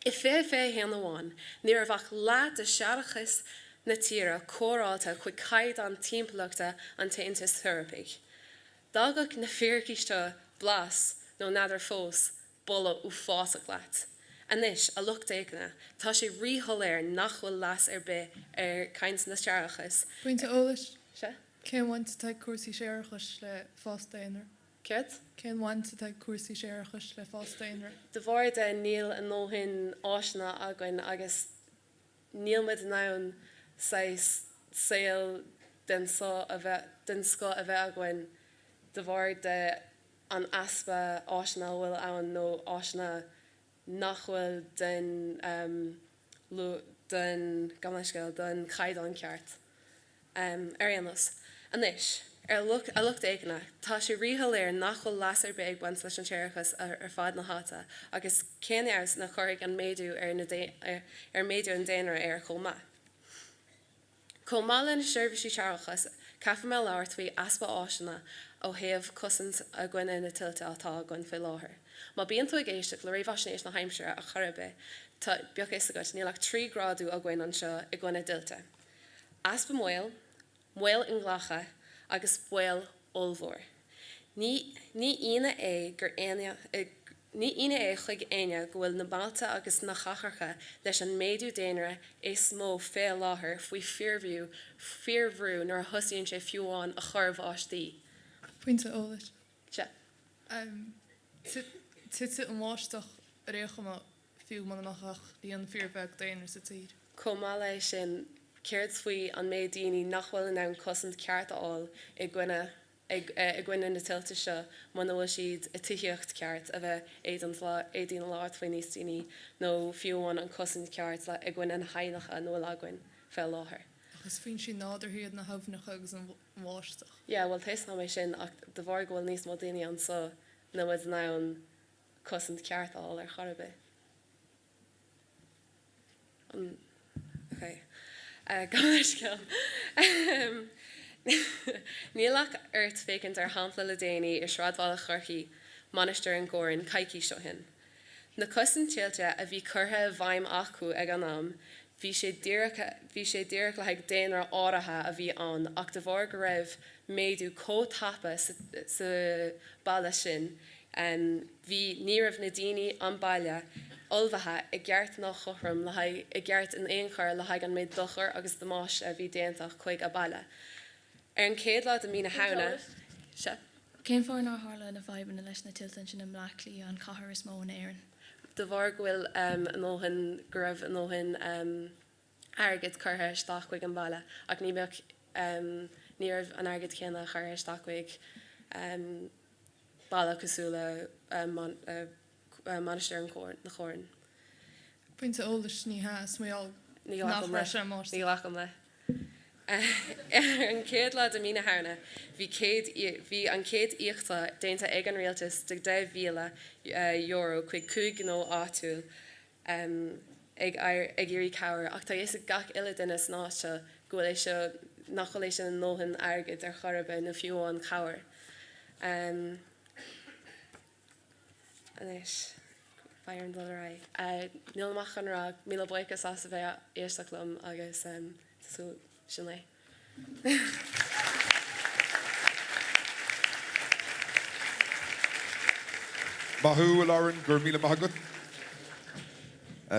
I 2021 amháin, ní raibh ach leath de séarachas na tíre cóireáilte chuig caighdeán timpeallachta an tAontais Eorpaigh. D'fhágfadh na fíricí seo blas, nó n'fheadar fós, boladh uafásach leat. Anois, a lucht féachana, tá sé rí-shoiléir nach bhfuil leas ar bith ar caint na séarachais. Pointe eolais? Sea? Cén bhaint atá ag cúrsaí séarachais le fás daonra? Céard? Cén bhaint atá ag cúrsaí séarachais le fás daonra? De bharr de níl a ndóthain áiseanna againn agus níl muid in ann saghas saol den scoth a bheith den scoth a bheith againn de bharr de an easpa áiseanna a bhfuil ann nó áiseanna nach bhfuil den den gabh mo leithscéal den chaighdeán ceart. Ar aon nós. Anois, ar lucht, a lucht féachana, tá sé rí-shoiléir nach bhfuil leas ar bith ag baint leis an séarachas ar fad na háite agus cén fheabhas nach chuirfidh an méadú ar na ar méadú an daonra air chomh maith. Chomh maith le na seirbhísí séarachais, caithfidh mé labhairt faoi easpa áiseanna ó thaobh cosaint i gcoinne na tuilte atá againn faoi láthair. Má bíonn tú ag éisteacht le réamhaisnéis na haimsire ar chor ar bith, tá, bíodh fhios agat, níl ach 3 ghrádú againn anseo i gcoinne dtuilte. Easpa baol, baol inghlactha agus baol ollmhór. Ní ní ionadh é gur éinne ní ionadh é chuig éinne go bhfuil na bailte agus na cathracha leis an méadú daonra is mó fé láthair faoi fíorbhrú fíorbhrú nuair a thosaíonn sé fiú amháin a chur bháistí. Pointe eolais. Sea. Titfidh an bháisteach ar aon chuma fiú muna mbeadh ach líon fíorbheag daonra sa tír. Chomh maith leis sin, céard faoi an méid daoine nach bhfuil in ann cosaint ceart a fháil i gcoinne i gcoinne na tuilte seo muna bhfuil siad i tithíocht ceart a bheith Aedín Aedín a labhairt faoi níos déanaí nó fiú amháin an cosaint ceart le i gcoinne na haibhneacha na bhfuil againn fé láthair. Ach is foinsí nádúrtha iad na haibhneacha agus an bháisteach. Yeah, bhuel tá 'fhios a'm é sin ach de bharr go bhfuil níos mó daoine anso níl muid in ann cosaint ceart a fháil ar chor ar bith. An, ok. Gabh mo leithscéal. Níl ach ort féachaint ar shampla le déanaí i sráidbhaile Chorcaí, Mainistir an Ghoráin, coicís ó shin. Na cosaint tuilte a bhí curtha i bhfeidhm acu ag an am, bhí sé díreach bhí sé díreach le haghaidh daonra áirithe a bhí ann ach de bharr go raibh méadú chomh tapa sa sa baile sin. Bhí, ní raibh na daoine an baile ullmhaithe i gceart ná chothrom le haghaidh, i gceart in aon chor le haghaidh an méid dochair agus damáiste a bhí déanta chuig a baile. Ar an chéad lá de mí na Shamhna, sea. Cén fáth nár tharla na fadhbanna leis na tuilte ansin i mBleá Cliath, an chathair is mó in Éirinn? De bharr go bhfuil a ndóthain, go raibh a ndóthain airgid curtha isteach chuig an baile ach ní bheadh, ní raibh an airgead céanna curtha isteach chuig baile cosúil le Mainistir na Corann. Pointe eolais, ní hea, is mar gheall nach raibh sé Ní ghlacaim le. Ar an chéad lá de mí na Shamhna bhí céad bhí an chéad íoc déanta ag an rialtas de €10,000 chuig 5 gnó áitiúil ag ag iarraidh cabhair ach tá a fhios ag gach uile duine san áit seo go bhfuil é seo nach bhfuil é sin a ndóthain airgid ar chor ar bith nó fiú amháin cabhair. Anois, beidh orm dul ar aghaidh. Níl ach chun rá míle buíochas as a bheith ag éisteacht liom agus sin é. Maith thú, a Lauren, go raibh míle maith agat.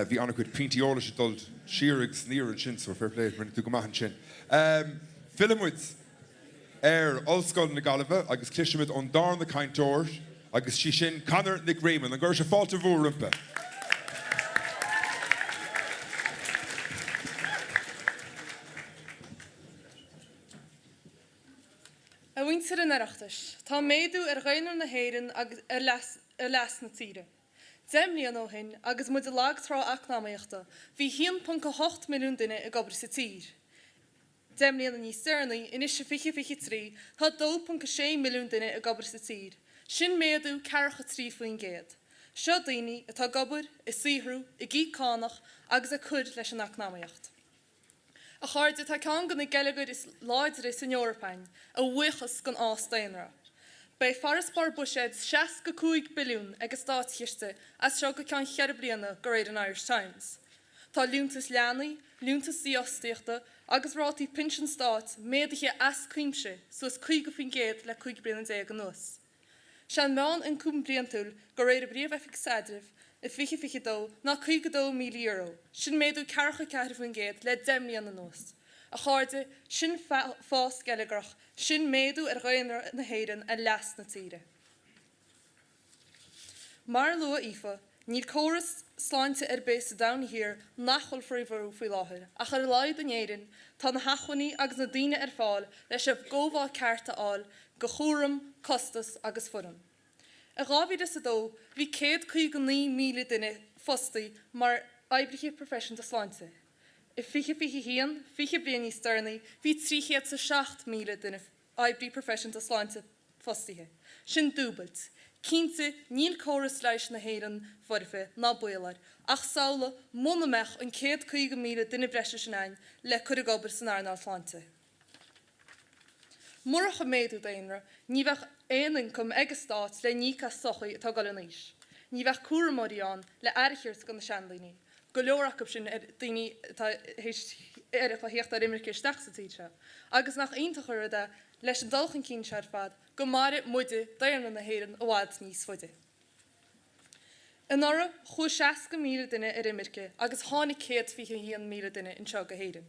Bhí an-chuid pointí eolais ag dul siar agus aniar ansin, so fair play, rinne tú go maith ansin. Fillfidh muid ar Ollscoil na Gaillimhe agus cloisfimid ón darna cainteoir agus sí sin Conor Nic Réamoinn. An gcuirfidh sibh fáilte mhór roimpi? A mhuintir an Oireachtais, tá méadú ar dhaonra na hÉireann agus ar leas ar leas na tíre. Deich mbliana ó shin, agus muid i lag trá eacnamaíochta, bhí 1.8 milliún duine ag obair sa tír. Deich mbliana níos deireanaí, anois i 2023, tá 2.6 milliún duine ag obair sa tír. Sin méadú ceathracha 3%. Seo daoine atá ag obair, ag saothrú, ag íoc cánach agus ag cur leis an eacnamaíocht. A chairde, tá ceann de na geilleagair is láidre san Eoraip againn, a bhuíochas don fhás daonra. Beidh farasbarr buiséid 65 billiún ag an státchiste as seo go ceann cheithre bliana, de réir an Irish Times. Tá liúntas leanaí, liúntas dífhostaíochta agus rátaí pinsin stáit méadaithe as cuimse suas 50% le 15 bliana anuas. Sé an meán-ioncam bliantúil, de réir an Phríomh-Oifig Staidrimh, i 2022 ná €52,000, sin méadú ceathracha 4% le 10 mbliana anuas. A chairde, sin fás geilleagrach, sin méadú ar dhaonra na hÉireann ar leas na tíre. Mar a luaigh Aoife, níl córas sláinte ar bith sa domhan thiar nach bhfuil faoi bhrú faoi láthair, ach ar a laghad in Éirinn tá na hacmhainní agus na daoine ar fáil leis an gcóimheá ceart a fháil do chúram, costas agus foireann. I 2002 bhí 159,000 duine fostaí mar oibrithe proifisiúnta sláinte. I 2021, 20 bliain níos deireanaí, bhí 307,000 duine oibrí proifisiúnta sláinte fostaithe. Sin dúbailt. Cinnte, níl córas leighis na hÉireann foirfe, ná baol air, ach samhlaigh muna mbeadh an 150,000 duine breise sin againn le cur ag obair san earnáil sláinte. Murach an méadú daonra, ní bheadh aon ioncam ag an stát le n-íoc as sochaí atá ag dul in aois. Ní bheadh cúramóirí ann le aire a thabhairt do na seandaoine. go leor acu sin ar daoine atá théis ar a theacht ar imirce isteach sa tír seo. Agus nach iontach an rud é, leis an dul chun cinn seo ar fad, go mairfidh muide, daonra na hÉireann, i bhfad níos faide. Anuraidh, chuaigh 60,000 duine ar imirce agus tháinig 121,000 duine anseo go hÉirinn.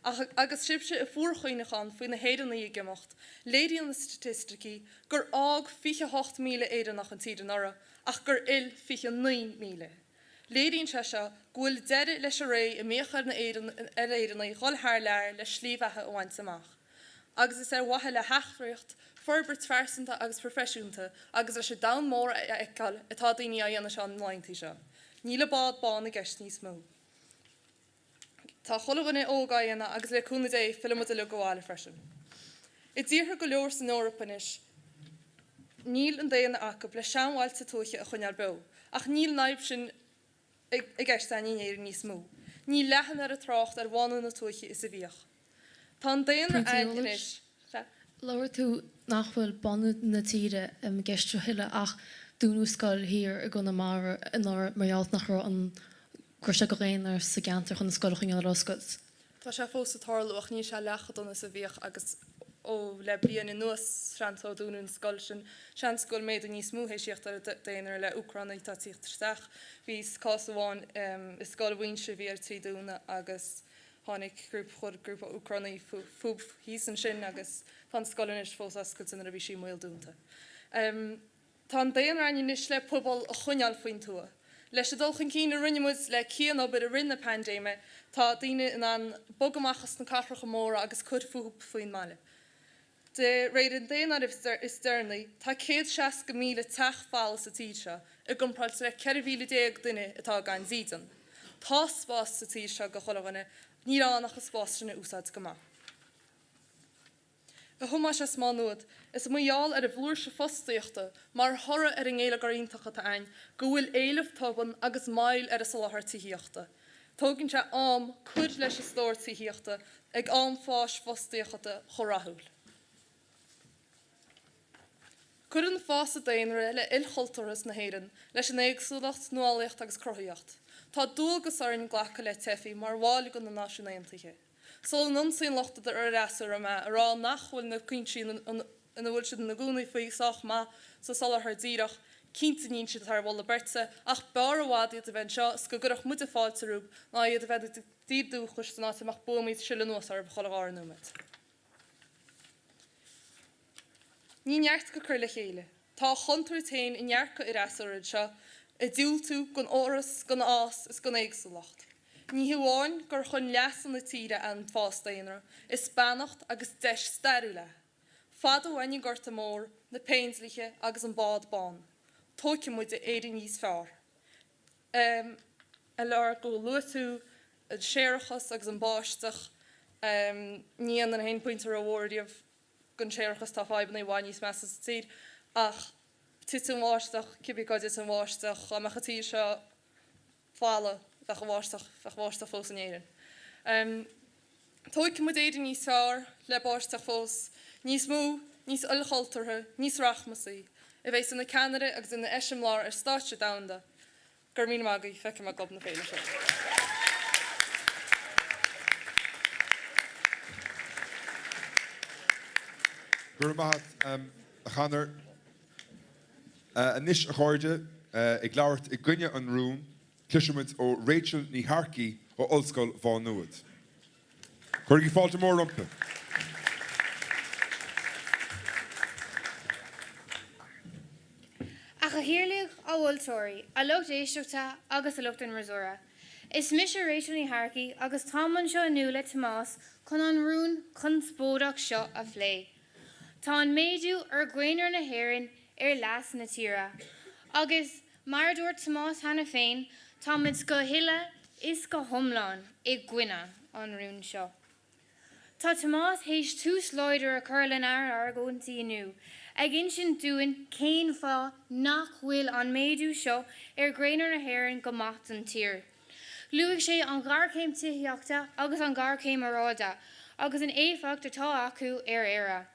Ach agus sibhse ag fuarchaoineachán faoi na hÉireannaigh ag imeacht, léiríonn na staitisticí gur fhág 28,000 Éireannach an tír anuraidh ach gur fhill 29,000. Léiríonn sé seo go bhfuil deireadh leis an ré a mbíodh ar na ar Éireannaigh dhul thar lear le slí bheatha a bhaint amach. Agus is ar mhaithe le heachtraíocht, forbairt phearsanta agus proifisiúnta agus leis an domhan mór a fheiceáil atá daoine á dhéanamh seo na laethanta seo. Níl an bád bán i gceist níos mó. Tá chuile dhuine óg á dhéanamh agus le cúnamh Dé fillfidh muid uilig abhaile freisin. I dtíortha go leor san Eoraip anois níl an daonra acu le seanbhailte tuaithe a choinneáil beo ach níl an fhadhb sin i gceist againn in Éirinn níos mó. Níl leath an oiread trácht ar bhánú na tuaithe is a bhíodh. Tá an daonra Pointe againn eolais. anois. Sea. Labhair tú nach bhfuil bánú na tíre i gceist a thuilleadh ach dúnadh scoil thiar i gConamara anuraidh mar gheall nach raibh an go raibh sé de dhaonra sa gceantar chun an scoil a choinneáil ar oscailt. Tá sé fós ag tarlú ach níl sé leath chomh dona is a bhíodh agus. Ó le bliain anuas, seans, ó dúnadh an scoil sin, seans go bhfuil méadú níos mó théis thíocht ar an daonra le Úcránaigh atá ag tíocht isteach. Bhí cás amháin i scoil Mhuinseo a bhí ar tí dúnadh agus tháinig grúpa, chuir grúpa Úcránaigh fúthu thíos ansin agus tá an scoil anois fós oscailte nuair a bhí sí i mbaol dúnta. Tá an daonra againn anois le pobail a choinneáil faoin tuath. Leis an dul chun cinn a rinne muid le cianobair i rith na paindéime, tá daoine in ann bogadh amach as na cathracha móra agus cur fúthu faoin mbaile. De réir an daonáirimh is deireanaí, tá 160,000 teach folamh sa tír seo, i gcomparáid le 14,000 duine atá gan dídean. Tá spás sa tír seo do chuile dhuine, níl ann ach an spás sin a úsáid go maith. A Thomáis as Má Nuad, is mar gheall ar an bhflúirse fostaíochta, mar thoradh ar an ngeilleagar iontach atá againn, go bhfuil éileamh tobann agus moill ar an soláthar tithíochta. Tógann sé am cur leis an stór tithíochta ag am fáis fostaíochta chomh rathúil. Cuireann fás an daonra le ilchultúrthas na hÉireann, leis an éagsúlacht, nuálaíocht agus cruthaíocht. Tá dualgas orainn glacadh le teifigh mar bhaill de na Náisiúin Aontaithe. Sula n-ionsaíonn lucht an fhreasúra mé a rá nach bhfuil na cúinsí ina bhfuil siad ina gcónaí faoi sách maith sa soláthar díreach, cinnte níl siad thar mholadh beirte, ach b'fhearr i bhfad iad a bheith anseo is go gcuirfeadh muide fáilte rompu ná iad a bheith ina dtír dúchais san áit a mbeadh buamaí ag sileadh anuas orthu chuile dhára nóiméad. Ní neart go cur le chéile. Tá a chontúirt féin i ndearcadh an fhreasúra anseo, ag diúltú don fhoras, don fhás is don éagsúlacht. Ní hamháin gur chun leasa na tíre é an fás daonra, is beannacht agus deis stairiúil é. Fada uainn an Gorta Mór, na Péindlíthe agus an Bád Bán. Tógfaidh muid Éire níos fearr. A Laura, go luaigh tú an séarachas agus an bháisteach. Ní dhéanann aon pointe rómhór riamh den séarachas, tá fadhbanna i bhfad níos measa sa tír. Ach titeann an bháisteach, cibé cá dtiteann an bháisteach, dá mbeadh an tír seo folamh, bheadh an bháisteach, bheadh báisteach fós in Éirinn. Tógfaidh muid Éire níos fearr, le báisteach fós, níos mó, níos ilchultúrtha, níos rachmasaí, a bheas ina ceannaire agus ina eiseamláir ar stáitse domhanda. Go raibh míle maith agaibh, feicfidh mé i gClub na Féile sibh. Go raibh maith agat, a Chonor. Anois, a chairde, ag labhairt i gcoinne an rúin, Cloisfimid ó Rachel Ní Shearcaigh ó Ollscoil Mhá Nuad. Cuirigí fáilte mhór roimpi. A Chathaoirligh, a mholtóirí, a lucht éisteachta agus a lucht an fhreasúra. Is mise Rachel Ní Shearcaigh agus táim anseo inniu le Tomás chun an rún conspóideach seo a phlé. Tá an méadú ar dhaonra na hÉireann ar leas na tíre agus Mar a dúirt Tomás cheana féin, táimid go huile is go hiomlán i gcoinne an rúin seo. Tá Tomás théis tús láidir a chur lenár n-argóintí inniu, ag insint dúinn cén fáth nach bhfuil an méadú seo ar dhaonra na hÉireann go maith don tír. Luaigh sé an ghéarchéim tithíochta agus an ghéarchéim aeráide agus an éifeacht atá acu ar Éire.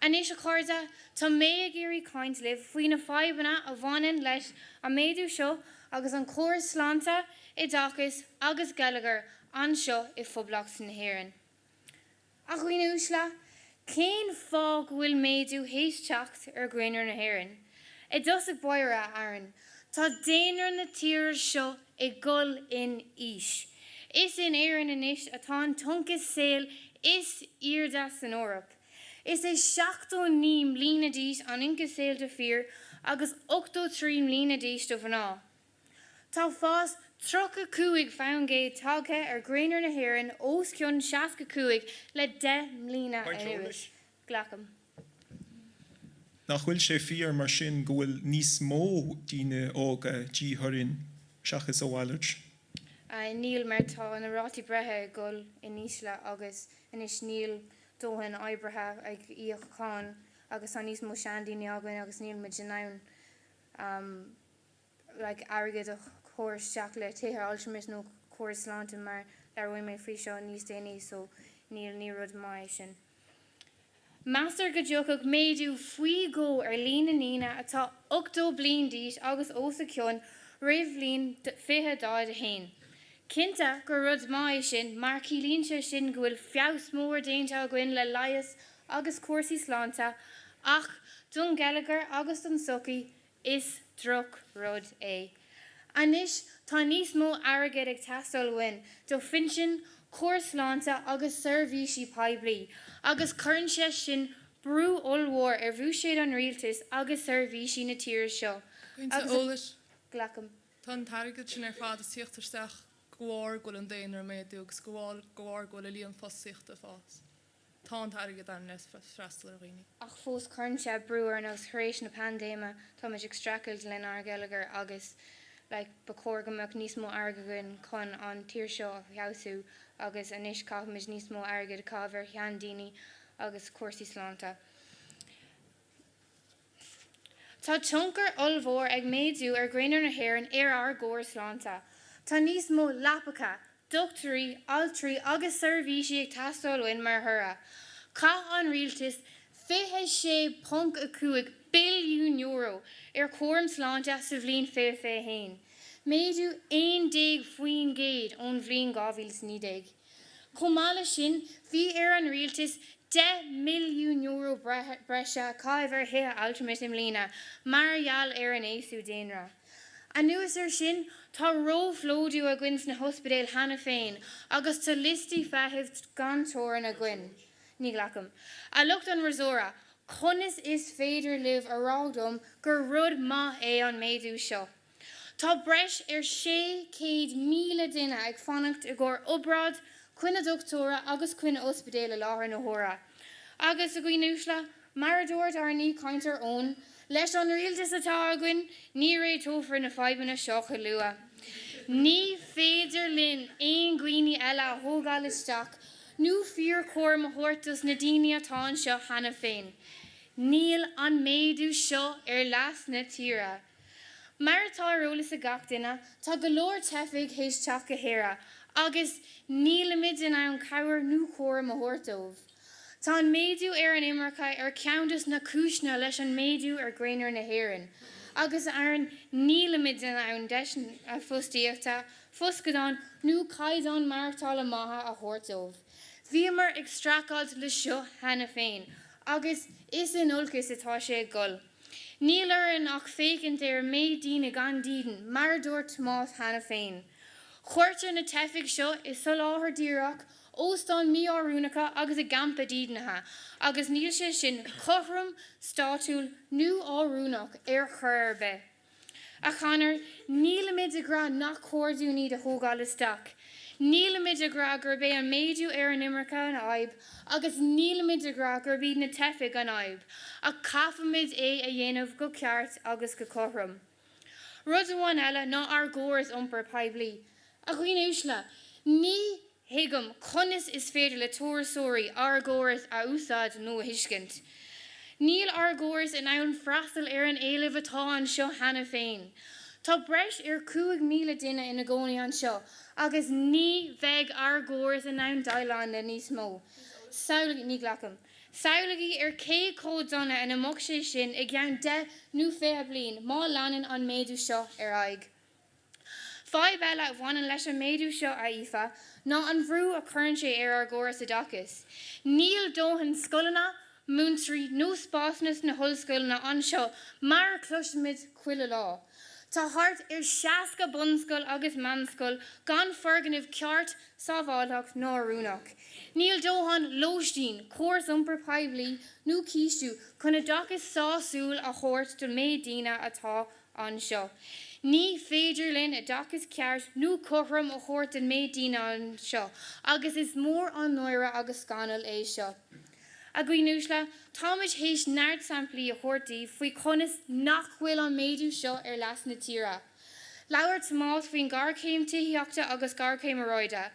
Anois, a chairde, tá mé ag iarraidh caint libh faoi na fadhbanna a bhaineann leis an méadú seo agus an córas sláinte, oideachais agus geilleagair anseo i Phoblacht na hÉireann. A dhaoine uaisle, cén fáth go bhfuil méadú théis teacht ar dhaonra na hÉireann? I dtosach báire, a Aaron, tá daonra na tíre seo ag dul in aois. Is in Éirinn anois atá an t-ionchas saoil is airde san Eoraip. Is é 79 mbliana d'aois an ionchas saoil do fir agus 83 mbliana d'aois do mhná. Tá fás 35 faoin gcéad tagtha ar dhaonra na hÉireann os cionn 65 le 10 mbliana anuas. Glacaim. Nach bhfuil sé fíor mar sin go bhfuil níos mó daoine óga díth orainn seachas a mhalairt? Níl, mar tá na rátaí breithe ag dul in ísle agus anois níl dóthain oibrithe ag íoc cáin agus tá níos mó seandaoine againn agus níl muid in ann like airgead a chur isteach le tithe altramais nó córas sláinte mar labhróidh mé faoi seo níos déanaí so níl ní rud maith é sin. Meastar go dtiocfaidh méadú faoi dhó ar líon na ndaoine atá 80 bliain d'aois agus os a chionn roimh bhliain 2041. Cinnte gur rud maith é sin mar ciallaíonn sé sin go bhfuil feabhas mór déanta againn le leigheas. agus cúrsaí sláinte ach don gheilleagar agus don tsochaí is droch rud é. Anois tá níos mó airgid ag teastáil uainn do phinsin, córas sláinte agus seirbhísí poiblí agus cuireann sé sin brú ollmhór ar bhuiséad an rialtais agus seirbhísí na tíre seo. Pointe eolais. Glacaim. Tá an t-airgead sin ar fad ag tíocht isteach de bharr go bhfuil an daonra ag méadú agus de bharr go bhfuil an líon fostaíochta ag fás. Tá an t-airgead ann le freastal ar dhaoine. Ach fós cuireann sé brú orainn agus tar éis na paindéime táimid ag streachailt lenár ngeilleagar agus like ba chóir go mbeadh níos mó airgid againn chun an tír seo a feabhsú agus anois caithfimid níos mó airgid a chaitheamh ar sheandaoine agus cúrsaí sláinte. Tá tionchar ollmhór ag méadú ar dhaonra na hÉireann ar ár gcóras sláinte. Tá níos mó leapacha, dochtúirí, altraí agus seirbhísí ag teastáil uainn mar thoradh. Chaith an rialtas €26.5 billiún ar chúram sláinte sa bhliain 2021, méadú 11% ón bhliain 2019. Chomh maith leis sin, bhí ar an rialtas €10 milliún breise a chaitheamh ar thithe altramais i mbliana mar gheall ar an aosú daonra. Anuas air sin, tá róphlódú againn sna hospidéil cheana féin agus tá liostaí feithimh gan teorainn againn. Ní ghlacaim. A lucht an fhreasúra, conas is féidir libh a rá dom gur rud maith é an méadú seo? Tá breis ar 600,000 duine ag fanacht i gcomhair obráid, coinne dochtúra agus coinne ospidéil i láthair na huaire. Agus, a dhaoine uaisle, mar a dúirt ár n-aoichainteoir Eoin, leis an rialtas atá againn, ní réiteofar na fadhbanna seo go luath. Ní féidir linn aon dhaoine eile a thógáil isteach nó fíorchúram a thabhairt dos na daoine atá anseo cheana féin. Níl an méadú seo ar leas na tíre. Mar atá ar eolas ag gach duine, tá go leor teifigh théis teacht go hÉire agus nílimid in ann cabhair nó cúram a thabhairt dóibh. Tá an méadú ar an imirce ar cheann dos na cúiseanna leis an méadú ar dhaonra na hÉireann agus ar nílimid in ann deiseanna fostaíochta, foscadáin nó caighdeán maireachtála maithe a thabhairt dóibh. Bhíomar ag streachailt le seo cheana féin agus is in olcas atá sé ag dul. Níl orainn ach féachaint ar an méid daoine gan dídean, mar a dúirt Tomás cheana féin. Cuirtear na teifigh seo i soláthar díreach, óstáin mí-oiriúnacha agus i gcampa dídeanaithe, agus níl sé sin cothrom, sátúil nó oiriúnach ar chor ar bith. A Chonor, nílimid ag rá nach cóir dúinn iad a thógáil isteach. Nílimid ag rá gurb é an méadú ar an imirce an fhadhb agus nílimid ag rá gurb iad na teifigh an fhadhb, ach caithfimid é a dhéanamh go ceart agus go cothrom. Rud amháin eile ná ár gcóras iompair poiblí. A dhaoine uaisle, ní thuigim conas is féidir le turasóirí ár gcóras a úsáid nó a thuiscint. Níl ár gcóras in ann freastal ar an éileamh atá anseo cheana féin. Tá breis ar 5,000 duine ina gcónaí anseo agus ní bheidh ár gcóras in ann déileáil le níos mó. Samhlaigí, ní ghlacaim. Samhlaígí ar cé chomh dona ina mbeadh sé sin i gceann 10 nó 20 bliain má leanann an méadú seo ar aghaidh. Fadhb eile a bhaineann leis an méadú seo, a Aoife, ná an bhrú a chuireann sé ar ár gcóras oideachais. Níl dóthain scoileanna, múinteoirí nó spásanna sna hollscoileanna anseo mar a chloisimid chuile lá. Tá thart ar 60 bunscoil agus meánscoil gan foirgneamh ceart, sábháilteach ná oiriúnach. Níl dóthain lóistín, córas iompair poiblí nó cistiú chun oideachas sásúil a thabhairt don méid daoine atá anseo. Ní féidir linn oideachas ceart nó cothrom a thabhairt don méid daoine anseo agus is mór an náire agus scannal é seo. A dhaoine uaisle, táimid théis neart samplaí a thabhairt daoibh faoi conas nach bhfuil an méadú seo ar leas na tíre. Labhair Tomás faoin ghéarchéim tithíochta agus géarchéim aeráide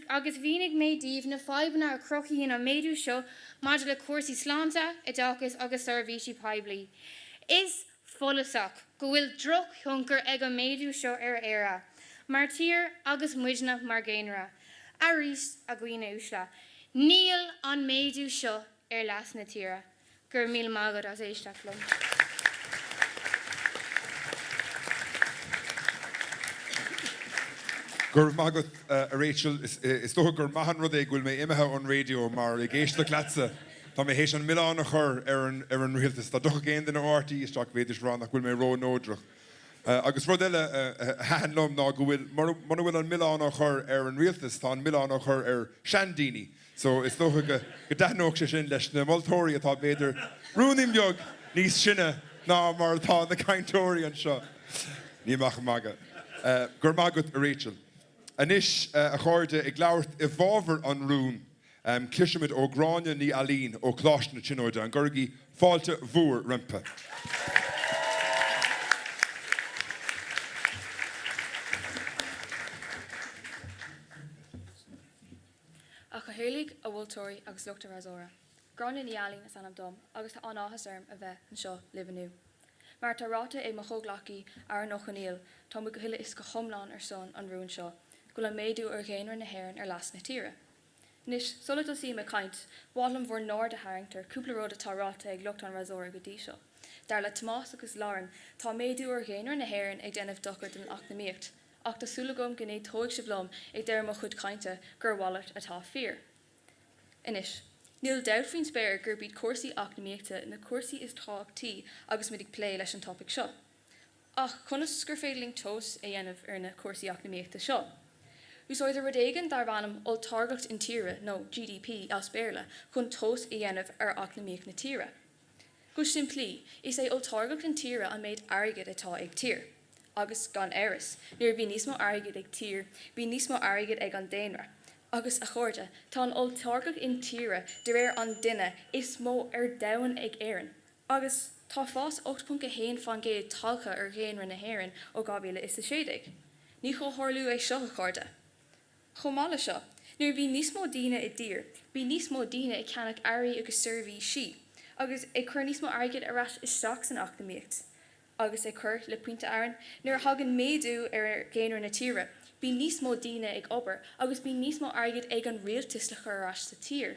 agus mhínigh mé daoibh na fadhbanna a chruthaíonn an méadú seo maidir le cúrsaí sláinte, oideachais agus seirbhísí poiblí. Is follasach go bhfuil drochthionchar ag an méadú seo ar Éire mar tír agus muidne mar dhaonra. Arís, a dhaoine uaisle, níl an méadú seo ar leas na tíre. Go raibh míle maith agat as éisteacht liom. Go raibh maith agat, a Rachel. Is dócha gur maith an rud é go bhfuil mé imithe ón raidió mar ag éisteacht leatsa. Tá mé théis an milleán a chur ar an ar an rialtas. Dá dtiocfadh aon duine ó RTÉ isteach bheidís ag rá nach bhfuil mé ró-neodrach. Agus rud eile a thaitin liom ná go bhfuil, mura bhfuil an milleán á chur ar an rialtas, tá an milleán á chur ar seandaoine. So is dócha go dtaitneodh sé sin leis na moltóirí atá b'fhéidir ruainnín beag níos sine ná mar atá na cainteoirí anseo. Níl mé ach ag magadh. Go raibh maith agat, a Rachel. Anois, a chairde, ag labhairt i bhfabhar an rúin, cloisfimid ó Ghráinne Ní Ailín ó Choláiste na Tríonóide. An gcuirigí fáilte mhór roimpi? A Chathaoirligh, a mholtóirí agus lucht an fhreasúra. Gráinne Ní Ailín is ainm dom agus tá an-áthas orm a bheith anseo libh inniu. Mar atá ráite ag mo chomhghleacaí Aaron Ó Conaola, tá muid go huile is go hiomlán ar son an rúin seo, go bhfuil an méadú ar dhaonra na hÉireann ar leas na tíre. Anois, sula dtosaím ag caint, ba mhaith liom bhur n-aird a tharraingt ar cúpla rud atá ráite ag lucht an fhreasúra go dtí seo. Dar le Tomás agus Lauren, tá méadú ar dhaonra na hÉireann ag déanamh dochar don eacnamaíocht. Ach tá súil agam go n-aontóidh sibh liom ag deireadh mo chuid cainte gur a mhalairt atá fíor. Anois, níl dabht faoin spéir gurb iad cúrsaí eacnamaíochta na cúrsaí is tábhachtaí agus muid ag plé leis an topaic seo. Ach conas gur féidir linn tomhas a dhéanamh ar na cúrsaí eacnamaíochta seo? Úsáidtear rud éigin darb ainm olltáirgeacht intíre, nó GDP as Béarla, chun tomhas a dhéanamh ar eacnamaíocht na tíre. Go simplí, is é olltáirgeacht intíre an méid airgid atá ag tír. Agus, gan amhras, nuair a bhíonn níos mó airgid ag tír, bíonn níos mó airgid ag an daonra. Agus, a chairde, tá an olltáirgeacht intíre de réir an duine is mó ar domhan ag Éirinn. Agus, tá fás 8.1% tagtha ar dhaonra na hÉireann ó 2016. Ní chomhtharlú é seo, a chairde. Chomh maith le seo, nuair a bhíonn níos mó daoine i dtír, bíonn níos mó daoine ag ceannach earraí agus seirbhísí, agus ag cur níos mó airgid ar ais isteach san eacnamaíocht. Agus ag cur le pointe Aaron, nuair a thagann méadú ar dhaonra na tíre, bíonn níos mó daoine ag obair agus bíonn níos mó airgid ag an rialtas le cur ar ais sa tír.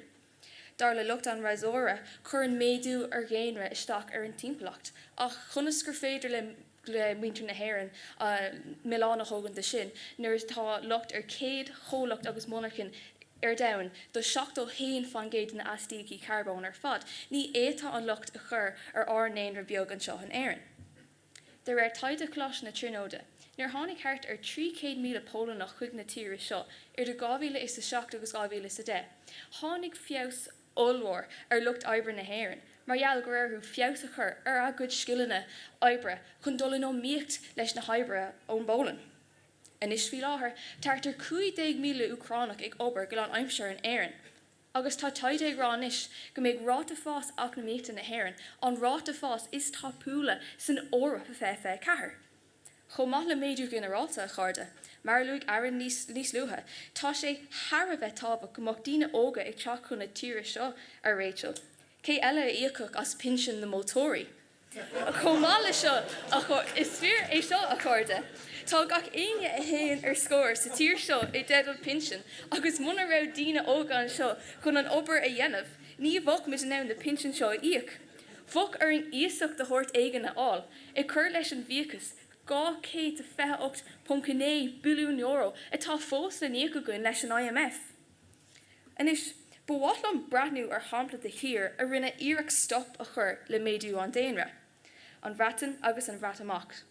Dar le lucht an fhreasúra, cuireann méadú ar dhaonra isteach ar an timpeallacht, ach conas gur féidir le muintir na hÉireann milleán a thógaint de sin nuair atá locht ar 100 chomhlacht agus monarchan ar domhan do 71% de na astaíochtaí carbóin ar fad? Ní fhéadfá an locht a chur ar ár ndaonra beag anseo in Éirinn. De réir taighde Choláiste na Tríonóide, nuair a tháinig thart ar 300,000 Polannach chuig na tíre seo idir 2007 agus 2010, tháinig feabhas ollmhór ar lucht oibre na hÉireann mar gheall go raibh orthu feabhas a chur ar a gcuid scileanna oibre chun dul in iomaíocht leis na hoibrithe ón bPolainn. Anois faoi láthair, tá thart ar 15,000 Úcránach ag obair go lánaimseartha in Éirinn. Agus tá taighde ag rá anois go mbeidh ráta fás eacnamaíochta na hÉireann an ráta fás is tapúla san Eoraip i 2024. Chomh maith le méadú ginearálta, a chairde, mar a luaigh Aaron níos níos luaithe, tá sé thar a bheith tábhacht go mbeadh daoine óga ag teacht chun na tíre seo, a Rachel. Cé eile a íocfadh as pinsean na moltóirí? Chomh maith le seo, is fíor é seo, a chairde, tá gach éinne a théann ar scor sa tír seo i dteideal pinsin agus muna raibh daoine óga anseo chun an obair a dhéanamh, ní bheadh muid in ann na pinsin seo a íoc. Bheadh orainn iasacht de shórt éigin a fháil, ag cur leis an bhfiachas €228.9 billiún atá fós le n-íoc againn leis an IMF. Anois, ba mhaith liom breathnú ar shampla de thír a rinne iarracht stop a chur le méadú an daonra, an Bhreatain agus an Bhreatimeacht.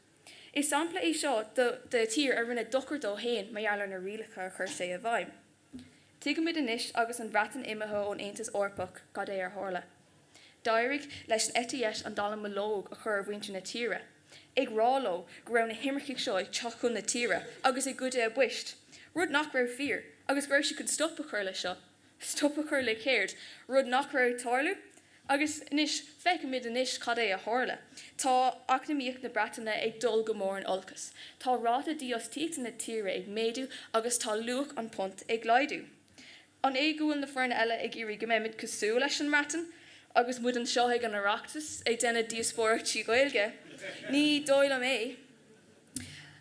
Is sampla é seo de thír a rinne dochar dó féin mar gheall ar na rialacha a chuir sé i bhfeidhm. Tuigimid anois agus an Bhreatain imithe ón Aontas Eorpach cad é ar tharla. D'éirigh leis an eite dheis an dallamullóg a chur ar mhuintir na tíre, ag rá leo go raibh na himircigh seo ag teacht chun na tíre agus ag goid a bpoist, rud nach raibh fíor, agus go raibh siad chun stop a chur leis seo. Stop a chur le céard? Rud nach raibh ag tarlú? Agus anois, feicimid anois cad é a tharla. Tá eacnamaíocht na Breataine ag dul go mór in olcas. Tá ráta dífhostaíochta na tíre ag méadú agus tá luach an punt ag laghdú. An é go bhfuil na foirne eile ag iarraidh go mbeimid cosúil leis an mBreatain agus muid anseo ag an Oireachtas ag déanamh díospóireachtaí Gaeilge? Ní dóigh liom é.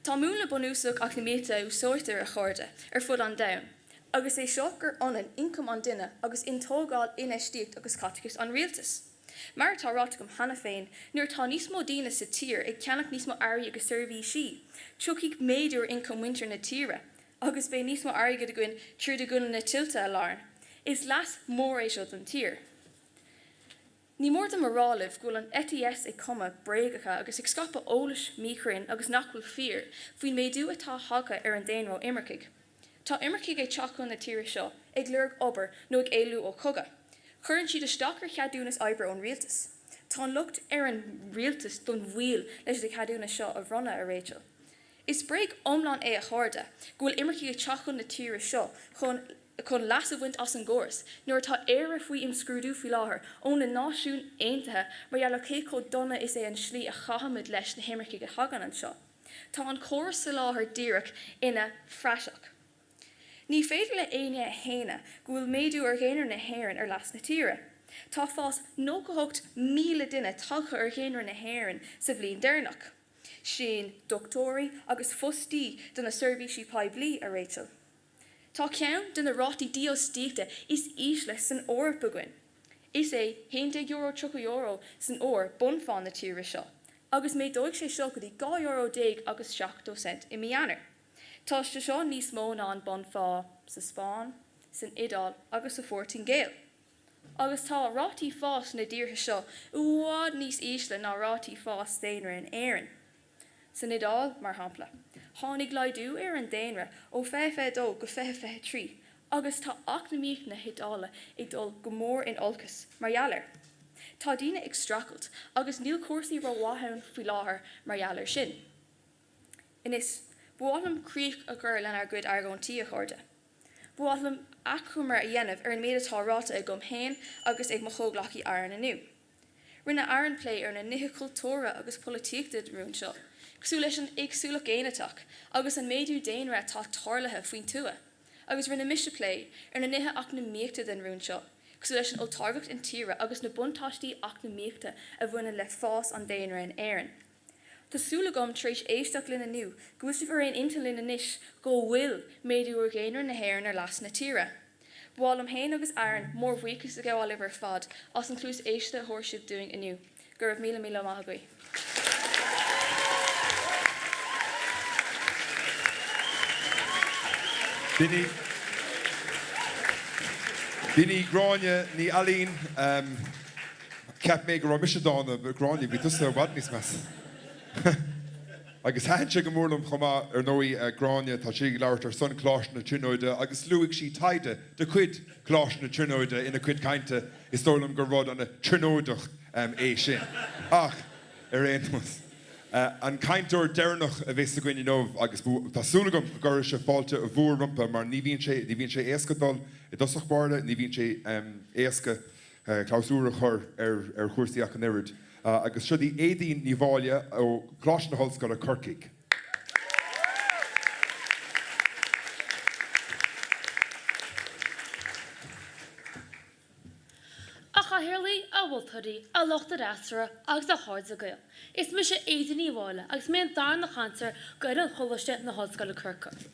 Tá múnla bunúsach eacnamaíochta a úsáidtear, a chairde, ar fud an domhain, agus é seo gur ionann ioncam an duine agus iontógáil, infheistíocht agus caiteachas an rialtais. Mar atá ráite agam cheana féin, nuair atá níos mó daoine sa tír ag ceannach níos mó earraí agus seirbhísí, tiocfaidh méadú ar ioncam muintir na tíre. Agus beidh níos mó airgid againn tríd a gcoinne na tuilte, a Lauren. Is leas mór é seo don tír. Ní mór dom a rá libh go bhfuil an eite dheis ag cumadh bréagacha agus ag scaipeadh eolais míchruinn agus nach bhfuil fíor faoin méadú atá tagtha ar an daonra ó imircigh. Tá imircigh ag teacht chun na tíre seo ag lorg obair nó ag éalú ó chogadh. Cuireann siad isteach ar cheadúnas oibre ón rialtas. Tá an locht ar an rialtas don mhoill leis na ceadúnais seo a bhronnadh, a Rachel. Is bréag iomlán é a chairde, go bhfuil imircigh ag teacht chun na tíre seo chun chun leas a bhaint as an gcóras, nuair atá Éire faoi imscrúdú faoi láthair ó na Náisiúin Aontaithe mar gheall ar cé chomh dona is é an slí a chaithimid leis na himircigh a thagann anseo. Tá an córas soláthair díreach ina phraiseach. Ní féidir le éinne a shéanadh go bhfuil méadú ar dhaonra na hÉireann ar leas na tíre. Tá fás 98,000 duine tagtha ar dhaonra na hÉireann sa bhliain deireanach. Sin dochtúirí agus fostaí do na seirbhísí poiblí, a Rachel. Tá ceann de na rátaí dífhostaíochta is ísle san Eoraip againn. Is é €11 30 euro san uair bunphá na tíre seo, agus méadóidh sé seo go dtí €12 euro agus 70 cent i mí Eanáir. Tá sé seo níos mó ná an bunphá sa Spáinn, san Iodáil agus sa Phortaingéil. Agus tá rátaí fáis na dtíortha seo i bhfad níos ísle ná rátaí fáis daonra in Éirinn. San Iodáil, mar shampla, tháinig laghdú ar an daonra ó 2022 go 2023 agus tá eacnamaíocht na hIodáile ag dul go mór in olcas mar gheall air. Tá daoine ag streachailt agus níl cúrsaí rómhaith ann faoi láthair mar gheall air sin. Anois, ba mhaith liom críoch a chur lenár gcuid argóintí, a chairde. Ba mhaith liom achoimre a dhéanamh ar an méid atá ráite agam féin agus ag mo chomhghleacaí Aaron inniu. Rinne Aaron plé ar na nithe cultúrtha agus polaitíochta den rún seo, cosúil leis an éagsúlacht ghéiniteach agus an méadú daonra atá tarlaithe faoin tuath, agus rinne mise plé ar na nithe eacnamaíochta den rún seo, cosúil leis an olltáirgeacht intíre agus na buntáistí eacnamaíochta a bhaineann le fás an daonra in Éirinn. Tá súil agam, tar éis éisteacht linn inniu, go bhfuil sibh ar aon intinn linn anois go bhfuil méadú ar dhaonra na hÉireann ar leas na tíre. Ba mhaith liom féin agus Aaron mórbhuíochas a ghabháil libh ar fad as an chluas éisteachta a thabhair sibh dúinn inniu. Go raibh míle míle maith agaibh. B'in í B'in í Gráinne Ní Ailín. Cheap mé go raibh mise dána, but Gráinne, bhí tusa i bhfad níos measa. Agus thaitin sé go mór liom chomh maith, ar ndóigh, Gráinne, tá sí ag labhairt ar son Choláiste na Tríonóide agus luaigh sí taighde de chuid Choláiste na Tríonóide ina cuid cainte, is dóigh liom gur rud ana-Tríonóideach é sin. Ach, ar aon nós, an cainteoir deireanach a bheas againn inniu agus tá súil agam go gcuirfidh sibh fáilte mhór rompu mar ní bhíonn sé, ní bhíonn sé éasca dul i dtosach báire, ní bhíonn sé éasca clabhsúr a chur ar chúrsaí ach an oiread. Agus siod í Éadaoin Ní Mháille ó Choláiste na hOllscoile, Corcaigh. A Chathaoirligh, a Mholtóirí, a lucht an fhreasúra agus a chairde Gael. Is mise Éadaoin Ní Mháille agus mé an darna cainteoir d'fhoireann Choláiste na hOllscoile Corcaigh.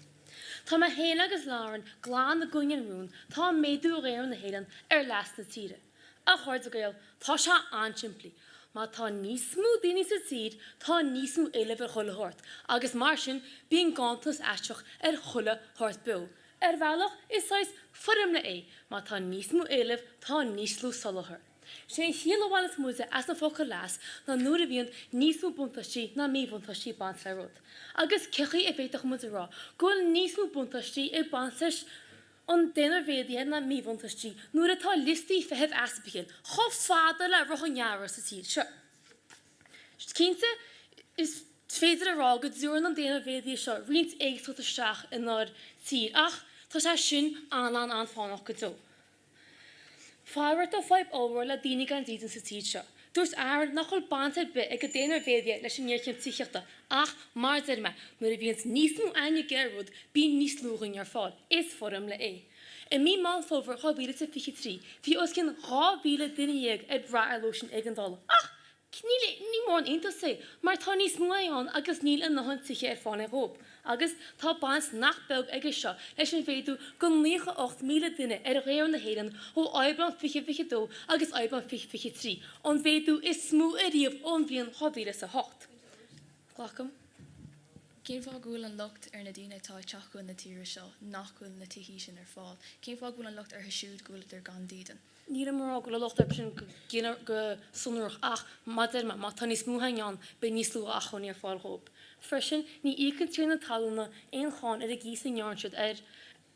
Tá mé féin agus Lauren glan i gcoinne an rúin, tá méadú ar dhaonra na hÉireann ar leas na tíre. A chairde Gael, tá sé an-simplí. Má tá níos mó daoine sa tír, tá níos mó éilimh ar chuile shórt, agus mar sin, bíonn ganntanas aisteach ar chuile shórt beo. Ar bhealach, is saghas foirmle é, má tá níos mó éilimh, tá níos lú soláthair. Sé an chiall a bhaineas muide as an focal leas ná nuair a bhíonn níos mó buntáistí ná míbhuntáistí ag baint le rud. Agus cé chaoi a bhféadfadh muid a rá go bhfuil níos mó buntáistí ag baint leis an daonra mhéadaithe ná míbhuntáistí nuair atá liostaí feithimh easpaicil chomh fada le roth an earra sa tír seo? Cinnte, is féidir a rá go dtabharann an daonra mhéadaithe seo roinnt éagsúlacht isteach inár dtír ach tá sé sin an-an-an-fánach go deo. Faraor tá fadhb ollmhór le daoine gan dídean sa tír seo. Dúirt Aaron nach bhfuil baint ar bith ag an daonra mhéadaithe leis an ngéarchéim tithíochta ach, mar a deir mé, nuair a bhíonns níos mó againn ag iarraidh rud, bíonn níos lú againn ar fáil. Is foirmle é. I mí Meán Fómhair 2023, bhí os cionn 12,000 duine ag brath ar lóistín éigeandála ach Níl, ní mórán iontas é, mar tá níos mó ann agus níl a ndóthain tithe ar fáil dhóibh. Agus tá baint nach beag aige seo leis an mhéadú go 98,000 duine ar dhaonra na hÉireann ó Aibreán 2022 agus Aibreán 2023, an mhéadú is mó ariamh ón bhliain 2008. Glacaim. Cén fáth go bhfuil an locht ar na daoine atá ag teacht chun na tíre seo nach bhfuil na tithí sin ar fáil? Cén fáth go bhfuil an locht orthu siúd go bhfuileadar gan dídean? Nílim ag rá go bhfuil an locht orthu sin go go sonrach ach mar a deir mé, má tá níos mó againn ann, beidh níos lú acmhainní ar fáil dhóibh. Freisin, ní íocann tiarnaí talúna aon cháin ar an gcíos a ngearrann siad ar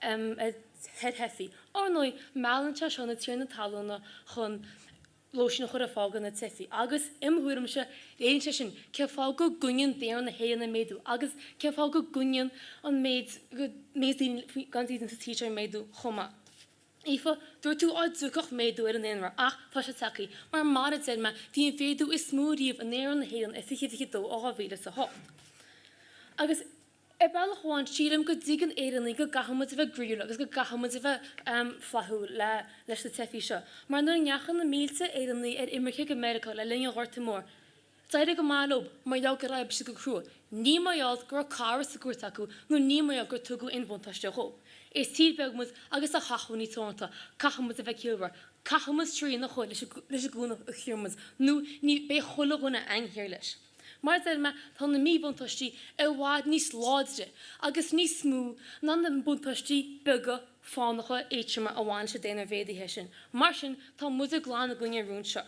ar theifigh. Ar ndóigh, meallann sé seo na tiarnaí talúna chun lóistín a chur ar fáil do na teifigh agus, i mo thuairimse, léiríonn sé sin cén fáth go gcoinníonn daonra na hÉireann ag méadú agus cén fáth go gcoinníonn an méid méid daoine gan dídean sa tír seo ag méadú chomh maith. Aoife, dúirt tú á dtiocfadh méadú ar an ndaonra ach tá sé tagtha, mar mar a deir mé, bhí an mhéadú is mó riamh i ndaonra na hÉireann i 2022 ó 2008. Agus ar bealach amháin sílim go dtuigeann Éireannaigh go gcaithfidh muid a bheith groíúil agus go gcaithfidh muid a bheith flaithiúil le leis na teifigh seo. Mar nuair a ndeachaigh na mílte Éireannaigh ar imirce go Meiriceá le linn an Ghorta Mhóir, D'éirigh go maith leo mar gheall gur oibrigh siad go crua, ní mar gheall go raibh cara sa gcúirt acu nó ní mar gheall gur tugadh aon bhuntáiste dhóibh. Is tír beag muid agus tá hacmhainní teoranta, caithfidh muid a bheith ciallmhar, caithfidh muid srian a chur leis an gcúnamh a chíonn muid nó ní beidh chuile dhuine againn thiar leis. Mar a deir mé, tá na míbhuntáistí i bhfad níos láidre agus níos mó ná na buntáistí beaga fánacha éadtroma a bhaineann leis an daonra mhéadaithe sin. Mar sin, tá muide glan i gcoinne an rúin seo.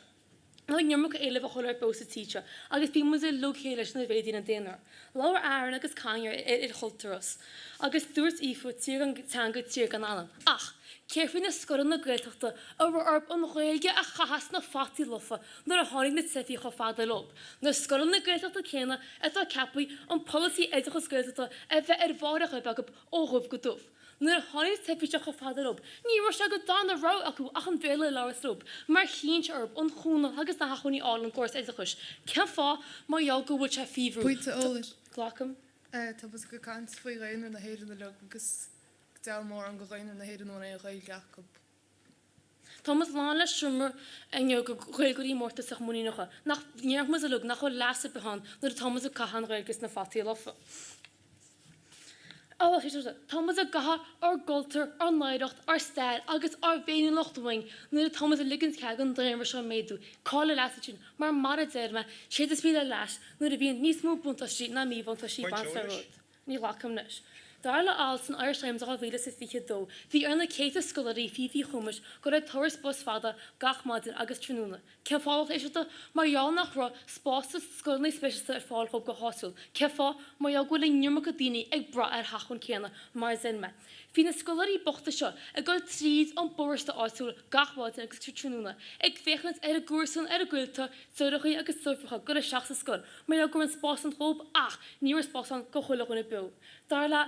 Tá an iomarca éilimh á chur ar beo sa tír seo agus bíonn muid uilig thiar leis nuair a mhéadaíonn an daonra. Labhair Aaron agus Conor ar ilchultúrachas agus dúirt Aoife tír gan teanga tír gan anam. Ach céard faoi na scoileanna Gaeltachta a raibh orthu an Ghaeilge a chaitheamh sna fataí lofa nuair a tháinig na teifigh chomh fada leo? Na scoileanna Gaeltachta céanna atá ceaptha an polasaí oideachas Gaeltachta a bheith ar bharr a ghoib acu ó dhubh go dubh. Nuair a tháinig na teifigh seo chomh fada leo, ní raibh sé de dharna rogha acu ach an Béarla a labhairt leo, mar chinn sé orthu an cúnamh agus na hacmhainní a fháil ón gcóras oideachais. Cén fáth? Mar gheall go bhfuil sé faoi bhrú. Pointe eolais. Glacaim. Tá muid ag caint faoi dhaonra na hÉireann uilig agus deabhal mórán de dhaonra na hÉireann a bhfuil aon Ghaeilge acu. Tá muid lán le seomra inniu de Ghaeilgeoirí mórtasach muiníneacha nach ndéarfadh muid uilig nach bhfuil leas ar bith ann nuair atá muid ag caitheamh an Ghaeilge sna fataí lofa. Tá muid ag caitheamh ár gcultúr, ár n-oidhreacht, ár stair agus ár bhféiniúlacht uainn nuair atá muid ag ligint cead don daonra seo méadú. Cá bhfuil an leas ansin? Mar mar a deir mé, séard is brí le leas nuair a bhíonn níos mó buntáistí ná míbhuntáistí ag baint le rud. Ní ghlacaim leis. Dar le alt san Irish Times 2022, bhí ar na céadta scoláirí faoi mhíchumais dul ar turas bus fada gach maidin agus tráthnóna. Cén fáth, a lucht éisteachta? Mar gheall nach raibh spás sa scoileanna speisialta ar fáil dhóibh go háitiúil. Cén fáth? Mar gheall go bhfuil an iomarca daoine ag brath ar hacmhainn céanna, mar a deir mé. Bhí na scoláirí bochta seo ag dul tríd an bparóiste áitiúil gach maidin agus tráthnóna, ag féachaint ar a gcomharsain, ar a gaolta, deartháireacha agus deirfiúracha dul isteach sa scoil mar gheall go raibh an spás ann dhóibh ach ní raibh spás ann go chuile dhuine beo. Dar le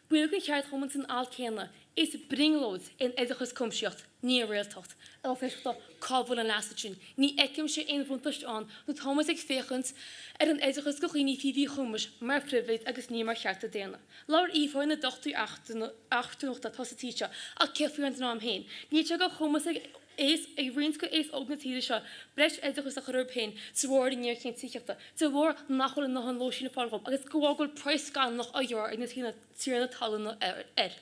baill den cheardchumann san alt céanna, is brionglóid é an oideachas cuimsitheach, ní an réaltacht. A lucht éisteachta, cá bhfuil an leas ansin? Ní fheicimse aon bhuntáiste ann nuair atá muid ag féachaint ar an oideachas go dhaoine faoi mhíchumais mar phribhléid agus ní mar chearta daonna. Labhair Aoife ar na dochtúirí eachtrannachta atá sa tír seo ach céard faoi an dream féin? Níl sé de chumas ag aos ag roinnt de aos óg na tíre seo breis oideachais a chur orthu féin de bharr an ngéarchéim tithíochta, de bharr nach bhfuil a ndóthain lóistín ar fáil dhóibh agus de bharr go bhfuil praghas scannalach á ghearradh ag na tiarnaí talún air.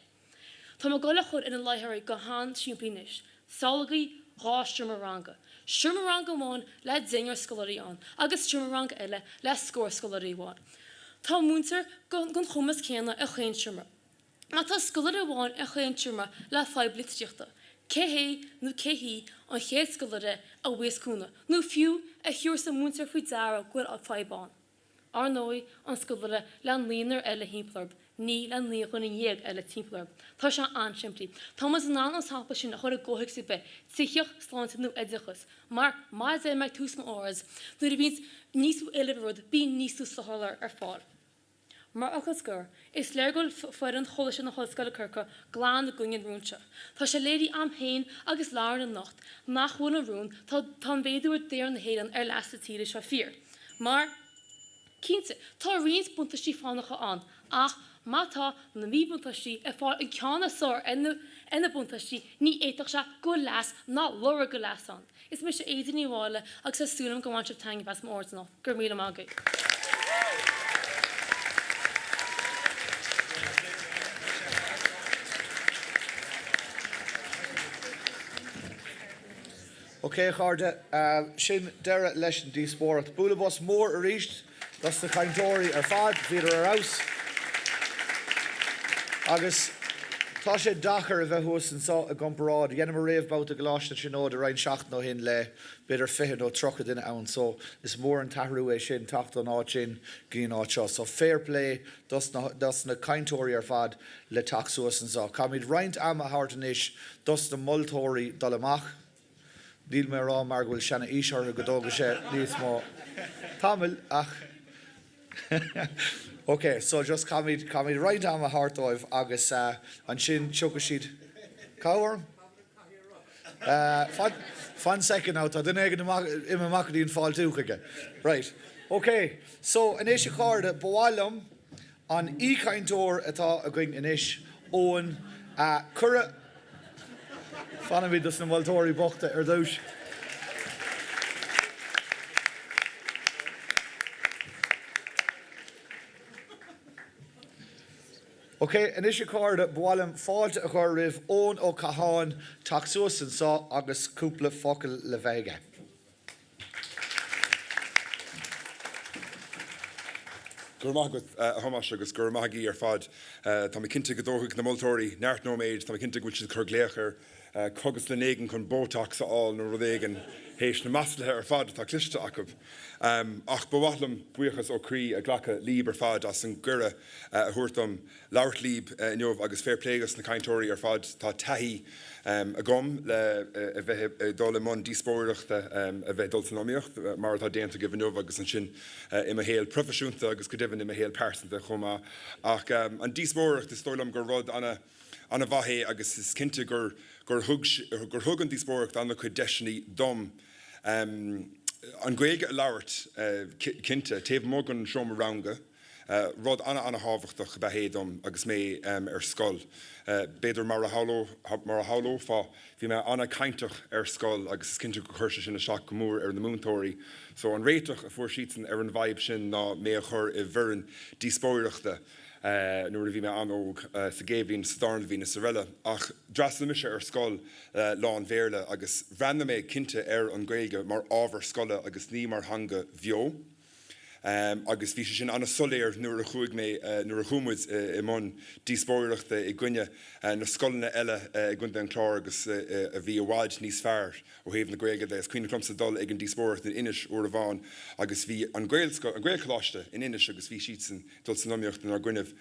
Tá mé ag dul a chur ina luí oraibh go han-simplí anois. Samhlaígí 2 seomra ranga. Seomra ranga amháin le deichniúr scoláirí ann agus seomra ranga eile le scór scoláirí amháin. Tá múinteoir den chumas céanna ar chaon seomra. Má tá scoláire amháin ar chaon seomra le fadhb litríochta, cé hé nó cé hí an chéad scoláire a bhfaigheas cúnamh, nó fiú a thabharfas an múinteoir faoi deara go bhfuil fadhb ann? Ar ndóigh, an scoláire le naonúr eile thimpeall orthu, ní le 19 dhuine eile timpeall orthu. Tá sé an-simplí. Tá muid in ann an sampla sin a chur i gcomhthéacs ar bith, tithíocht, sláinte nó oideachas. Mar, mar a deir mé ag tús m'óráid, nuair a bhíonns níos mó éilimh ar rud, bíonn níos lú soláthar ar fáil. Mar fhocal scoir, is léir go bhfuil foireann Choláiste na hOllscoile Corcaigh glan i gcoinne an rúin seo. Tá sé léirithe a'm féin agus Lauren anocht nach bhfuil an rún tá tá an mhéadú ar daonra na hÉireann ar leas na tíre seo fíor. Mar, cinnte, tá roinnt buntáistí fánacha ann ach má tá na míbhuntáistí ag fáil an ceann is fearr ar na ar na buntáistí ní fhéadfadh sé go bhfuil leas ná lorg a leas ann. Is mise Aoide Ní Mháille agus tá súil agam go mbain sibh taitneamh as m'óráid anocht. Go raibh míle maith agaibh. Ok a chairde, sin deireadh leis an díospóireacht. Bualadh bos mór arís dos na cainteoirí ar fad, bhíodar ar fheabhas. Agus. Tá sé deacair a bheith thuas anseo i gcomparáid, dheineamar réamhbhabhta i gColáiste na Tríonóide roinnt seachtain ó shin le b'fhéidir 20 nó 30 duine ann so is mór an t-athrú é sin teacht ón áit sin go dtí an áit seo. So fair play dos na, dos na cainteoirí ar fad le teacht suas anseo. Caithfimid roinnt ama a thabhairt anois dos na moltóirí dul amach. Níl mé a rá mar go bhfuil seana-aois orthu go dtógfaidh sé níos mó tamaill ach ok so just caithfimid, caithfimid roinnt ama a thabhairt dóibh agus ansin tiocfaidh siad, Cathú orm? Fan, fan second now, tá duine éigin amach, imithe amach go dtí an fáiltiú chuige. Right, ok, so anois a chairde, ba mhaith liom An aoichainteoir atá againn anois, Eoin, cuireadh. Fanfaimid dos na moltóirí bochta ar dtús. Ok, anois a chairde, ba mhaith liom fáilte a chur roimh Eoin Ó Catháin teacht suas anseo agus cúpla focal le bheith aige. Go raibh maith agat, a Thomáis, agus go raibh maith agaibh ar fad. Tá mé cinnte go dtógfaidh na moltóirí neart nóiméid. Tá mé cinnte go bhfuil siad ag cur glaoch ar cógaslann éigin chun Botox a fháil nó rud éigin théis na maslaithe ar fad atá cloiste acu. Ach ba mhaith liom buíochas ó chroí a ghlacadh líb ar fad as an gcuireadh a thabhairt dom labhairt líb inniu agus fair play dos na cainteoirí ar fad. Tá taithí agam le a bheith ag dul i mbun díospóireachta, a bheith ag dul san iomaíocht mar atá déanta agaibh inniu agus ansin i mo shaol proifisiúnta agus go deimhin i mo shaol pearsanta chomh maith. Ach an díospóireacht, is dóigh liom gur rud ana ana-mhaith é agus is cinnte gur gur thug gur thug an díospóireacht ana-chuid deiseanna dom an Ghaeilge a labhairt cinnte taobh amuigh den seomra ranga. Rud ana-ana-thábhachtach ab ea é dom agus mé ar scoil. B'fhéidir mar a shamhlófá, bhí mé ana-chainteach ar scoil agus is cinnte gur chuir sé sin isteach go mór ar na múinteoirí. So an réiteach a fuair siadsan ar an bhfadhb sin ná mé a chur i bhfoireann díospóireachta nuair a bhí mé an-óg, sa gcéad bhliain, sa darna bhliain is araile. Ach d'fhreastail mise ar scoil lán-Bhéarla agus bhreathnaigh mé cinnte ar an Ghaeilge mar ábhar scoile agus ní mar theanga bheo. Agus bhí sé sin an-soiléir nuair a chuaigh mé, nuair a chuaigh muid i mbun díospóireachta i gcoinne na scoileanna eile i gContae an Chláir agus a bhí i bhfad níos fearr ó thaobh na Gaeilge de. Is cuimhneach liomsa dul ag an díospóireacht in Inis uair amháin agus bhí an Gaelscoil, an Gaelcholáiste in Inis agus bhí siadsan ag dul san iomaíocht inár gcoinnibh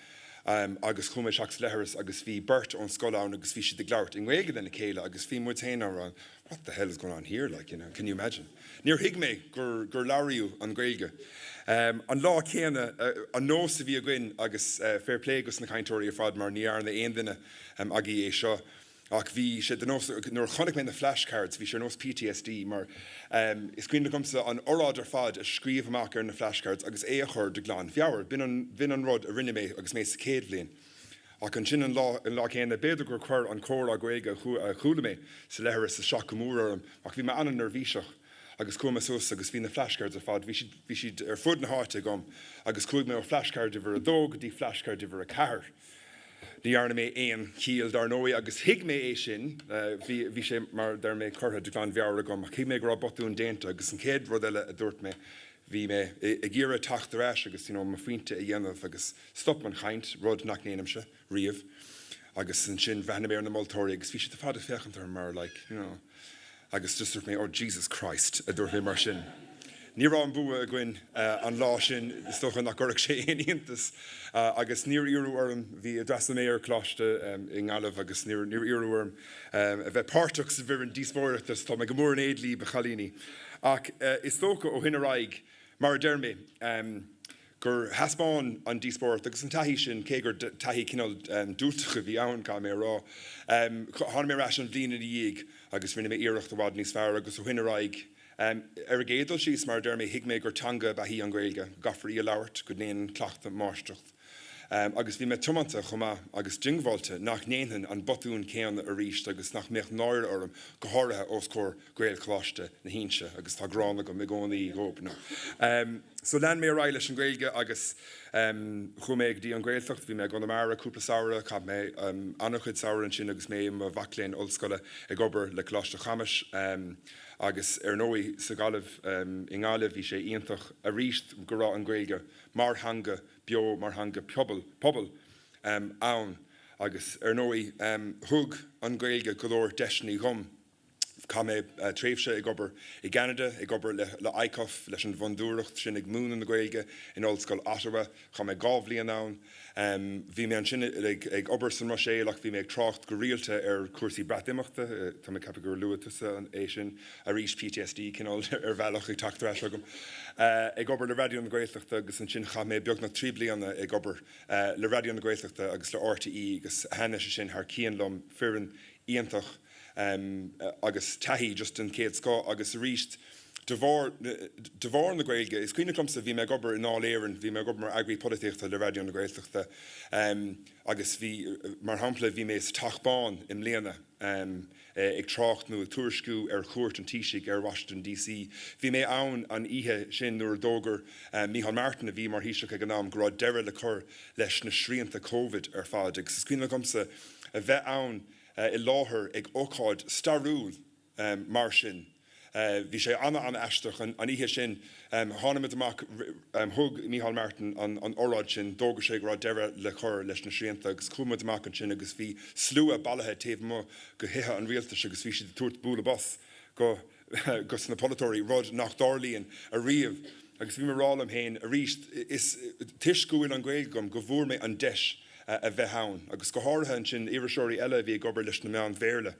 agus chuaigh mé isteach sa leithreas agus bhí beirt ón scoil ann agus bhí siad ag labhairt i nGaeilge lena chéile agus bhí muid féin á rá What the hell is going on here, like, you know, can you imagine? Níor thuig mé gur, gur labhraíodh an Ghaeilge. An lá céanna, an nós a bhí againn, agus fair play dos na cainteoirí ar fad mar ní dhearna aon duine agaibh é seo, ach bhí sé de nós, nuair a chonaic mé na flashcards, bhí sé ar nós PTSD mar is cuimhin liomsa an oráid ar fad a scríobh amach ar na flashcards agus é a chur de ghlanmheabhair. B'in an, b'in an rud a rinne mé agus mé sa chéad bhliain. Ach ansin an lá an lá céanna, b'fhéidir gur chuir an comhrá Gaeilge a chuala mé sa leithreas isteach go mór orm, ach bhí mé an-neirbhíseach agus chuaigh mé suas agus bhí na flashcards ar fad, bhí siad, bhí siad ar fud na háite agam agus chuaigh mé ó flashcard uimhir a dó go dtí flashcard uimhir a ceathair. Ní dhearna mé aon chiall, dar ndóigh, agus thuig mé é sin, bhí, bhí sé, mar a deir mé, curtha de ghlanmheabhair agam, ach thuig mé go raibh botún déanta agus an chéad rud eile a dúirt mé, bhí mé ag iarraidh teacht ar ais agus, you know, mo phointe a dhéanamh agus, Stop an chaint, rud nach ndéanaimse riamh, agus ansin bhreathnaigh mé ar na moltóirí agus bhí siad ar fad ag féachaint orm mar like, you know, agus just dúirt mé oh Jesus Christ, a dúirt mé mar sin. Ní raibh an bua againn an lá sin, is dócha nach gcuirfeadh sé aon iontas, agus níor iarradh orm, bhí, d'fhreastail mé ar choláiste i nGaillimh agus níor, níor iarradh orm a bheith páirteach sa bhfoireann díospóireachta, so tá mé go mór in éad líb, a chailíní. Ach is dócha ó shin ar aghaidh, mar a deir mé, gur thaispeáin an díospóireacht agus an taithí sin, cé gur taithí cineál diúltach a bhí ann, caithfidh mé a rá. Tháinig mé ar ais an bhliain ina dhiaidh agus rinne mé iarracht i bhfad níos fearr agus ó shin ar aghaidh, ar an gcéad dul síos, mar a deir mé, thuig mé gur teanga ab ea í an Ghaeilge, go gcaithfear í a labhairt, go ndéanann cleachtadh máistreacht. Agus bhí mé tiomanta chomh maith agus diongbháilte nach ndéanfainn an botún céanna arís agus nach mbeadh náire orm, go háirithe os comhair Gaelcholáiste na hInse agus tá gráin agam i gcónaí dhób. No. So lean mé ar aghaidh leis an Ghaeilge agus chuaigh mé go dtí an Ghaeltacht, bhí mé i gConamara cúpla samhradh, chaith mé an-chuid samhradh ansin agus mé i mo mhac léinn ollscoile ag obair le Coláiste Chamuis agus ar ndóigh sa Ghaillimh, i nGaillimh bhí sé iontach arís go raibh an Ghaeilge mar theanga beo, mar theanga pobail, pobail ann. Agus, ar ndóigh, thug an Ghaeilge go leor deiseanna dhom. Chaith mé tréimhse ag obair i gCeanada, ag obair le ICUF, leis an bhfondúireacht sin ag múineadh na Gaeilge in Ollscoil Ottawa. Chaith mé 2 bhliain ann. Bhí mé ansin ag obair sa mBruiséil ach bhí mé ag trácht go rialta ar chúrsaí Breatimeachta, tá mé ag ceapadh gur luaigh tusa é sin arís, PTSD cineál ar bhealach ag teacht ar ais agam. Ag obair le Raidió na Gaeltachta agus ansin chaith mé beagnach 3 bliana ag obair le Raidió na Gaeltachta agus le RTÉ agus thaitnigh sé sin thar cionn liom, foireann iontach. agus taithí just den chéad scoth agus arís de bharr de bharr na Gaeilge, is cuimhneach liomsa bhí mé ag obair i nDáil Éireann, bhí mé ag obair mar eagraí polaitíochta le Raidió na Gaeltachta agus bhí, mar shampla, bhí mé sa Teach Bán i mbliana ag trácht nó ag tuairisciú ar chuairt an Taoisigh ar Washington DC. Bhí mé ann an oíche sin nuair a d'fhógair Micheál Martin, a bhí mar Thaoiseach ag an am, go raibh deireadh le cur leis na srianta Covid ar fad agus is cuimhneach liomsa a bheith ann i láthair ag ócáid stairiúil mar sin. Bhí sé an-an-aisteach an oíche sin. Tháinig muid amach, thug Micheál Martin an óráid sin, d'fhógair sé go raibh deireadh le cur leis na srianta agus chuaigh muid amach ansin agus bhí slua bailithe taobh amuigh de thithe an rialtais agus bhí siad ag tabhairt bualadh bos go dos na polaiteoirí, rud nach dtarlaíonn ariamh. Agus bhí mé ag rá liom féin arís, is toisc go bhfuil an Ghaeilge agam go bhfuair mé an deis a bheith ann, agus go háirithe ansin iriseoirí eile a bhí ag obair leis na meáin Bhéarla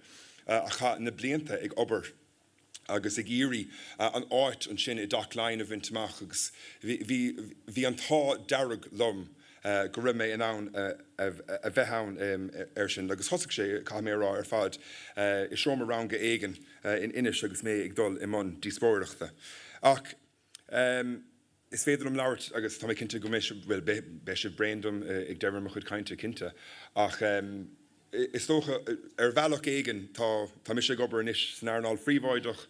a chaith na blianta ag obair agus ag iarraidh an áit ansin i dTeach Laighean a bhaint amach agus bhí bhí an t-ádh dearg liom go raibh mé in ann a bheith ann air sin. Agus thosaigh sé, caithfidh mé a rá, ar fad i seomra ranga éigin in Inis agus mé ag dul i mbun díospóireachta. Ach is féidir liom labhairt agus tá mé cinnte go mbeidh sibh, bhuel, beidh sibh bréan dom ag deireadh mo chuid cainte, cinnte. Ach is dócha, ar bhealach éigin, tá, tá mise ag obair anois san earnáil phríobháideach,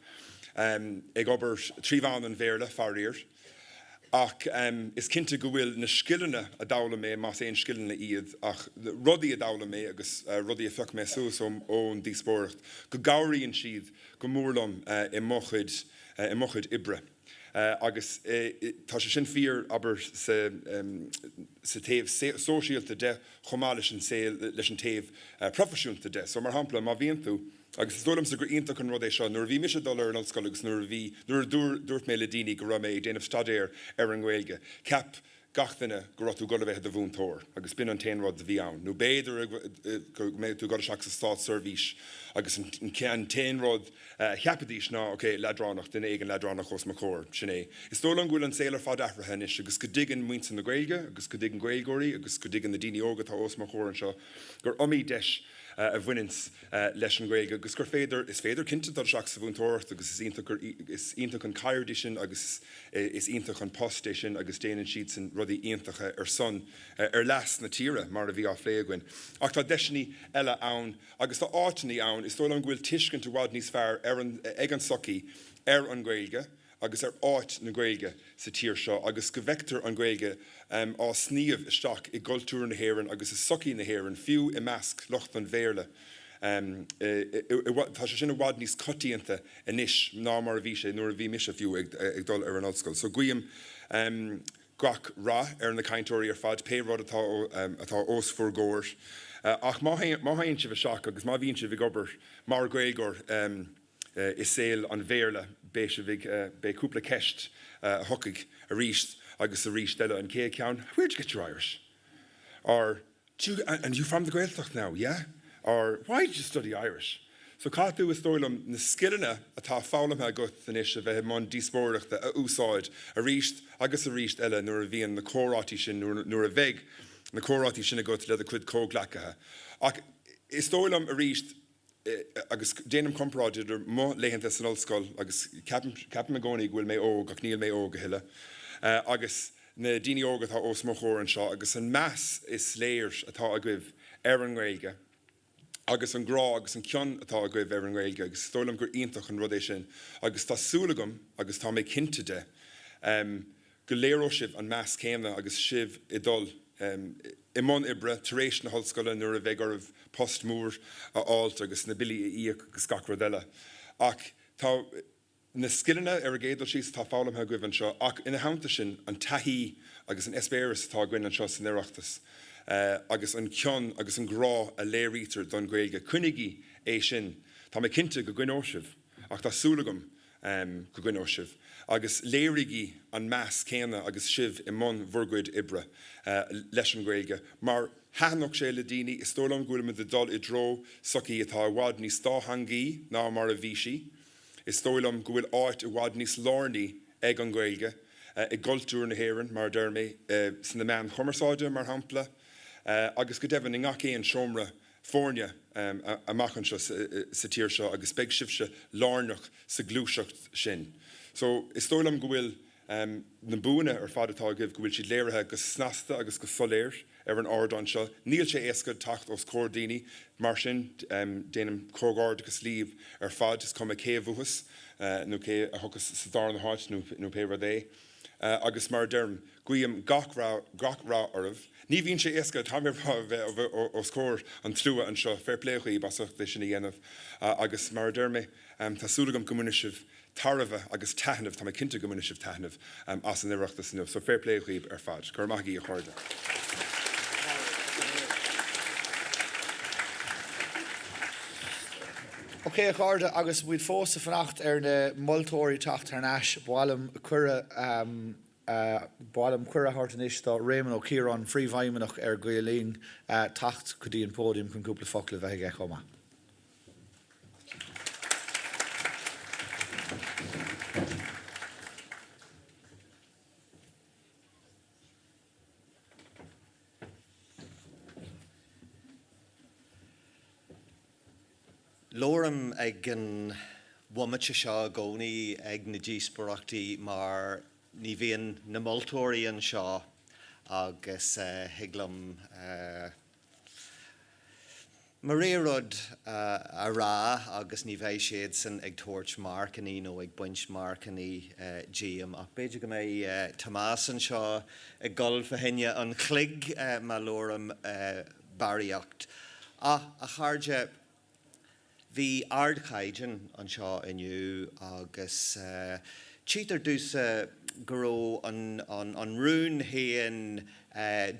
ag obair trí mheán an Bhéarla, faraor. Ach is cinnte go bhfuil na scileanna a d'fhoghlaim mé, más aon scileanna iad, ach rudaí a d'fhoghlaim mé agus rudaí a phioc mé suas ón díospóireacht, go gcabhraíonn siad go mór liom i mo chuid, i mo chuid oibre. Agus tá sé sin fíor, abair, sa taobh sóisialta de chomh maith leis an saol, leis an taobh proifisiúnta de. So, mar shampla, má bhíonn tú, agus is dóigh liomsa gur iontach an rud é seo, nuair a bhí mise ag dul ar an ollscoil agus nuair a bhí, nuair a dúirt mé le daoine go raibh mé ag déanamh staidéir ar an nGaeilge, cheap gach duine go raibh tú ag dul a bheith i do mhúinteoir agus b'in an t-aon rud a bhí ann. Nó b'fhéidir go mbeadh tú ag dul isteach sa státseirbhís agus an t-aon rud a cheapfaidís ná ok, leadránach, duine éigin leadránach os mo chomhair, sin é. Is dóigh liom go bhfuil an saol ar fad athraithe anois agus go dtuigeann muintir na Gaeilge agus go dtuigeann Gaeilgeoirí agus go dtuigeann na daoine óga atá os mo chomhair anseo gur iomaí deis a bhaineanns leis an Ghaeilge agus gur féidir, is féidir cinnte dul isteach sa mhúinteoireacht agus is iontach gur, is iontach an ceird í sin agus is iontach an post é sin agus déanann siadsan rudaí iontacha ar son, ar leas na tíre mar a bhí á phlé againn. Ach tá deiseanna eile ann agus tá áiteanna ann, is dóigh liom go bhfuil tuiscint i bhfad níos fearr ar an, ag an tsochaí ar an Ghaeilge agus ar áit na Gaeilge sa tír seo agus go bhfeictear an Ghaeilge á sníomh isteach i gcultúr na hÉireann agus i sochaí na hÉireann, fiú i measc lucht an Bhéarla. Tá sé sin i bhfad níos coitianta anois ná mar a bhí sé nuair a bhí mise fiú ag dul ar an ollscoil. So guím gach rath ar na cainteoirí ar fad, pé rud atá atá os bhur gcomhair. Ach má théann sibh isteach agus má bhíonn sibh ag obair mar Ghaeilgeoir, i saol an Bhéarla, beidh sibh ag, beidh cúpla ceist a thiocfaidh arís agus arís eile. An chéad cheann, Where'd you get your Irish? Or, Do you, and you from the Gaeltacht now, yeah? Or, Why did you study Irish? So caithfidh tú, is dóigh liom, na scileanna atá foghlamtha agat anois a bheith i mbun díospóireachta a úsáid arís agus arís eile nuair a bhíonn na comhráití sin, nuair a bheidh na comhráití sin agat le do chuid comhghleacaithe. Ach is dóigh liom arís, agus déanaim comparáid idir mo laethanta san ollscoil agus ceapaim, ceapaim i gcónaí go bhfuil mé óg ach níl mé óg a thuilleadh, agus na daoine óga atá os mo chomhair anseo agus an meas is léir atá agaibh ar an nGaeilge agus an grá agus an cion atá agaibh ar an nGaeilge agus is dóigh liom gur iontach an rud é sin agus tá súil agam agus tá mé cinnte de go léireoidh sibh an meas céanna agus sibh ag dul i mbun oibre tar éis na hollscoile nuair a bheidh oraibh post mór a fháilt agus na billí a íoc agus gach rud eile. Ach tá na scileanna, ar an gcéad dul síos, atá foghlamtha agaibh anseo ach ina theannta sin an taithí agus an eispéireas atá againn anseo san Oireachtas. Agus an cion agus an grá a léirítear don Ghaeilge. Coinnígí é sin. Tá mé cinnte go gcoinneoidh sibh, ach tá súil agam go gcoinneoidh sibh. Agus léirígí an meas céanna agus sibh i mbun bhur gcuid oibre leis an Ghaeilge, mar thaitneodh sé le daoine. Is dóigh liom go bhfuilimid ag dul i dtreo sochaí atá i bhfad níos dátheangaí ná mar a bhí sí. Is dóigh liom go bhfuil áit i bhfad níos lárnaí ag an Ghaeilge i gcultúr na hÉireann, mar a deir mé, sna meáin chumarsáide, mar shampla, agus go deimhin i ngach aon seomra foirne amach anseo sa tír seo agus beidh sibhse lárnach sa ghluaiseacht sin. So, is dóigh liom go bhfuil na buanna ar fad atá agaibh, go bhfuil siad léirithe go snasta agus go soiléir ar an ardán seo. Níl sé éasca teacht os comhair daoine, mar sin déanaim comhghairdeachas libh ar fad, is cuma cé a bhuafas nó cé a thiocfas sa darna háit nó pé rud é. Agus mar a deirim, guím gach rath oraibh. Ní bhíonn sé éasca, tá mé ag rá, a bheith os comhair an tslua anseo, fair play dhaoibh as ucht é sin a dhéanamh. Agus mar a deir mé, tá súil agam go mbainfidh sibh tairbhe agus taitneamh, tá mé cinnte go mbainfidh sibh taitneamh as an Oireachtas inniu, so fair play dhaoibh ar fad. Go raibh maith agaibh a chairde. Ok a chairde, agus muid fós ag fanacht ar na moltóirí teacht thar n-ais, ba mhaith liom cuireadh ba mhaith liom cuireadh a thabhairt anois do Réamonn Ó Ciaráin, Phríomhfheidhmeannach ar Gael Linn, teacht go dtí an pódium chun cúpla focal a bheith aige chomh maith. Labhraím ag an bhomaite seo i gcónaí ag na díospóireachtaí mar ní bhíonn na moltóirí anseo agus thig liom Mo rogha rud a rá agus ní bheidh siadsan ag tabhairt marcannaí nó ag baint marcannaí díom ach b'fhéidir go mbeidh Tomás anseo ag dul fá choinne an chloig má labhraím barraíocht. Ach, a chairde, Bhí ardchaighdeán anseo inniu agus tchítear domhsa go raibh an rún féin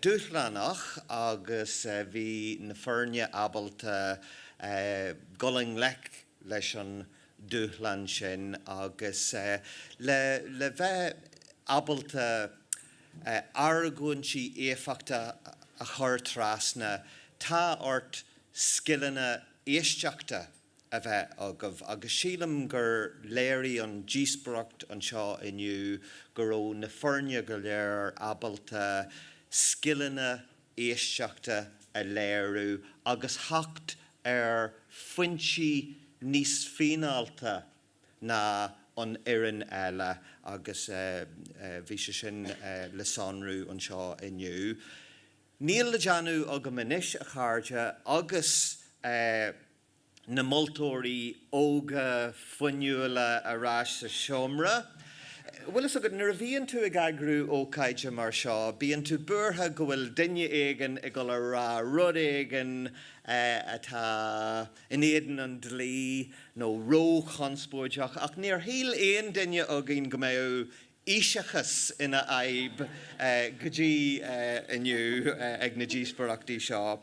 dúshlánach agus bhí na foirne ábalta dul i ngleic leis an dúshlán sin agus le bheith ábalta argóintí éifeachtacha a chur trasna, tá ort scileanna éisteachta a bheith agaibh agus sílim gur léirigh an díospóireacht anseo inniu go raibh na foirne go léir ábalta scileanna éisteachta a léiriú agus theacht ar phointí níos fíneálta ná an fhoireann eile agus bhí sé sin le sonrú anseo inniu. Níl le déanamh agam anois, a chairde, agus na moltóirí óga fuinniúla ar ais sa seomra. Bhfuil fhios agat, nuair a bhíonn tú ag eagrú ócáide mar seo, bíonn tú buartha go bhfuil duine éigin ag dul a rá rud éigin atá in éadan an dlí nó róchonspóideach, ach níor shíl aon duine againn go mbeadh aoiseachas ina fhadhb go dtí inniu ag na díospóireachtaí seo.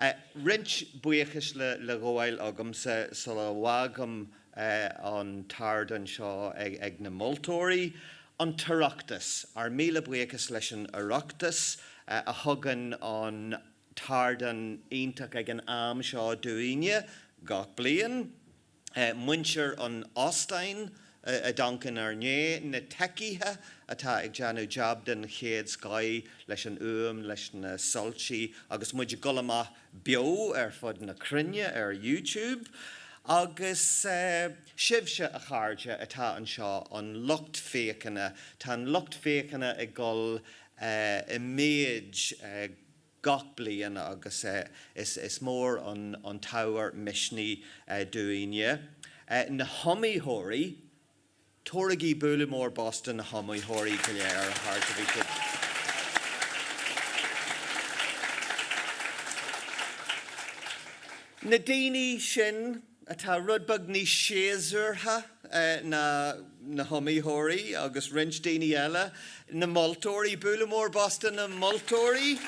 Roinnt buíochais le gabháil agamsa sula bhfágaim an t-ardán seo ag na moltóirí. An tOireachtas. Ár míle buíochas leis an Oireachtas a thugann an t-ardán iontach ag an am seo dúinne gach bliain. muintir an óstáin i dTanc Fhinn Airne, na teicithe atá ag déanamh jab den chéad scoith leis an fhuaim, leis na soilsí agus muid ag dul amach beo ar fud na cruinne ar YouTube. Agus sibhse, a chairde, atá anseo, an lucht féachana, tá an lucht féachana ag dul i méid gach bliain agus is mór an t-ábhar misnigh dúinne. Na hiomaitheoirí, tabharaigí bualadh mór bos do na hiomaitheoirí go léir, a chairde, bhí siad. Na daoine sin atá rud beag níos séasúrtha ná na hiomaitheoirí agus roinnt daoine eile, na moltóirí, bualadh mór bos do na moltóirí!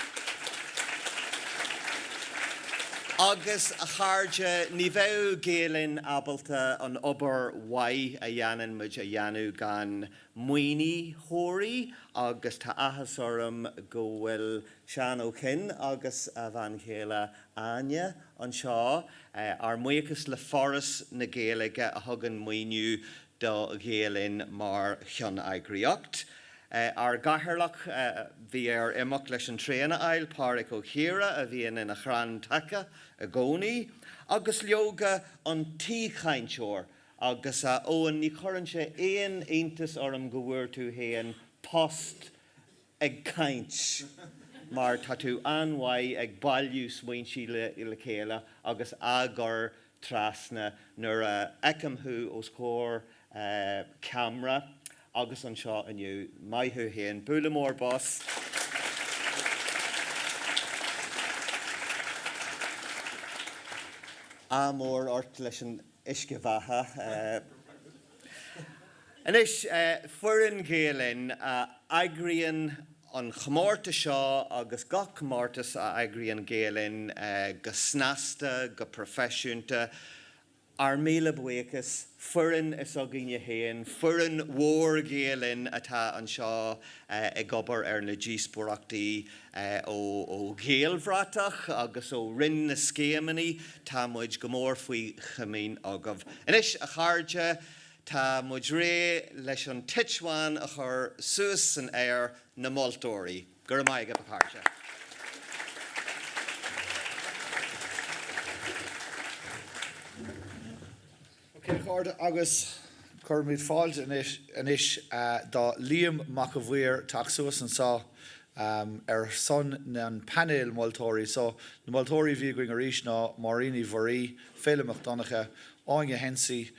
Agus, a chairde, ní bheadh Gael Linn ábalta an obair mhaith a dhéanann muid a dhéanamh gan maoinitheoirí agus tá áthas orm go bhfuil Seán Ó Coinn agus a bhean chéile Áine anseo. Ár mbuíochas le Foras na Gaeilge a thugann maoiniú do Ghael Linn mar cheanneagraíocht. Ár gcathaoirleach, bhí air imeacht leis an traein a fháil, Pádraig Ó Ciardha, a bhíonn ina chrann taca i gcónaí. Agus leoga, an t-aoichainteoir. Agus a Eoin, ní chuireann sé aon iontas orm go bhfuair tú féin post ag caint mar tá tú an-mhaith ag bailiú smaointe le chéile agus á gcur trasna nuair a fheicim thú os comhair ceamara agus anseo inniu. Maith thú féin. Bualadh mór bos. Ádh mór ort leis an uisce bheatha. Anois, foireann Ghael Linn a eagraíonn an chomórtas seo agus gach comórtas a eagraíonn Gael Linn go snasta, go proifisiúnta. Ár míle buíochas, foireann is againne féin, foireann mhór Ghael Linn atá anseo ag obair ar na díospóireachtaí ó Ghaelbhratach agus ó Roinn na Scéimeanna, tá muid go mór faoi chomaoin agaibh. Anois, a chairde, tá muid réidh leis an toit bhán a chur suas san aer, na moltóirí. Go raibh maith agaibh, a chairde. Ok, a chairde, agus cuirimid fáilte anois anois do Liam Mac a' Mhaoir teacht suas anseo ar son na painéal moltóirí. So, na moltóirí a bhí againn arís ná Máirín Uí Mhuirí, Féilim Mac Donncha, Áine Hensey,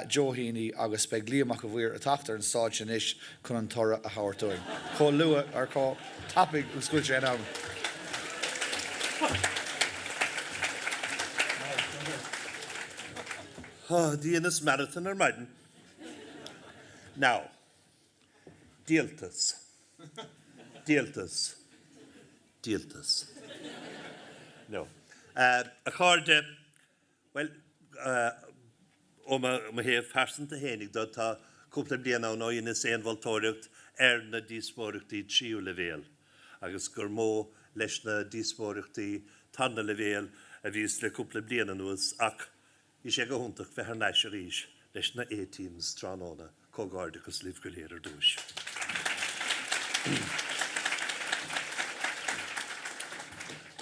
Joe Heaney agus beidh Liam Mac a' Mhaoir ag teacht ar an stáitse anois chun an toradh a thabhairt dúinn. Chomh luath, or chomh tapaidh agus go bhfuil sé in ann. Dheineas marathon ar maidin. Now. Díoltas. Díoltas. Díoltas. No. A chairde, Bhuel, ó mo thaobh pearsanta fhéinig de, tá cúpla bliain ann ó dheineas aon mholtóireacht ar na díospóireachtaí tríú leibhéal agus gur mó leis na díospóireachtaí tarna leibhéal a bhíos le cúpla bliain anuas ach bhí sé go hiontach bheith thar n-ais arís leis na A-teams tráthnóna. Comhghairdeachas libh go léir ar dtúis.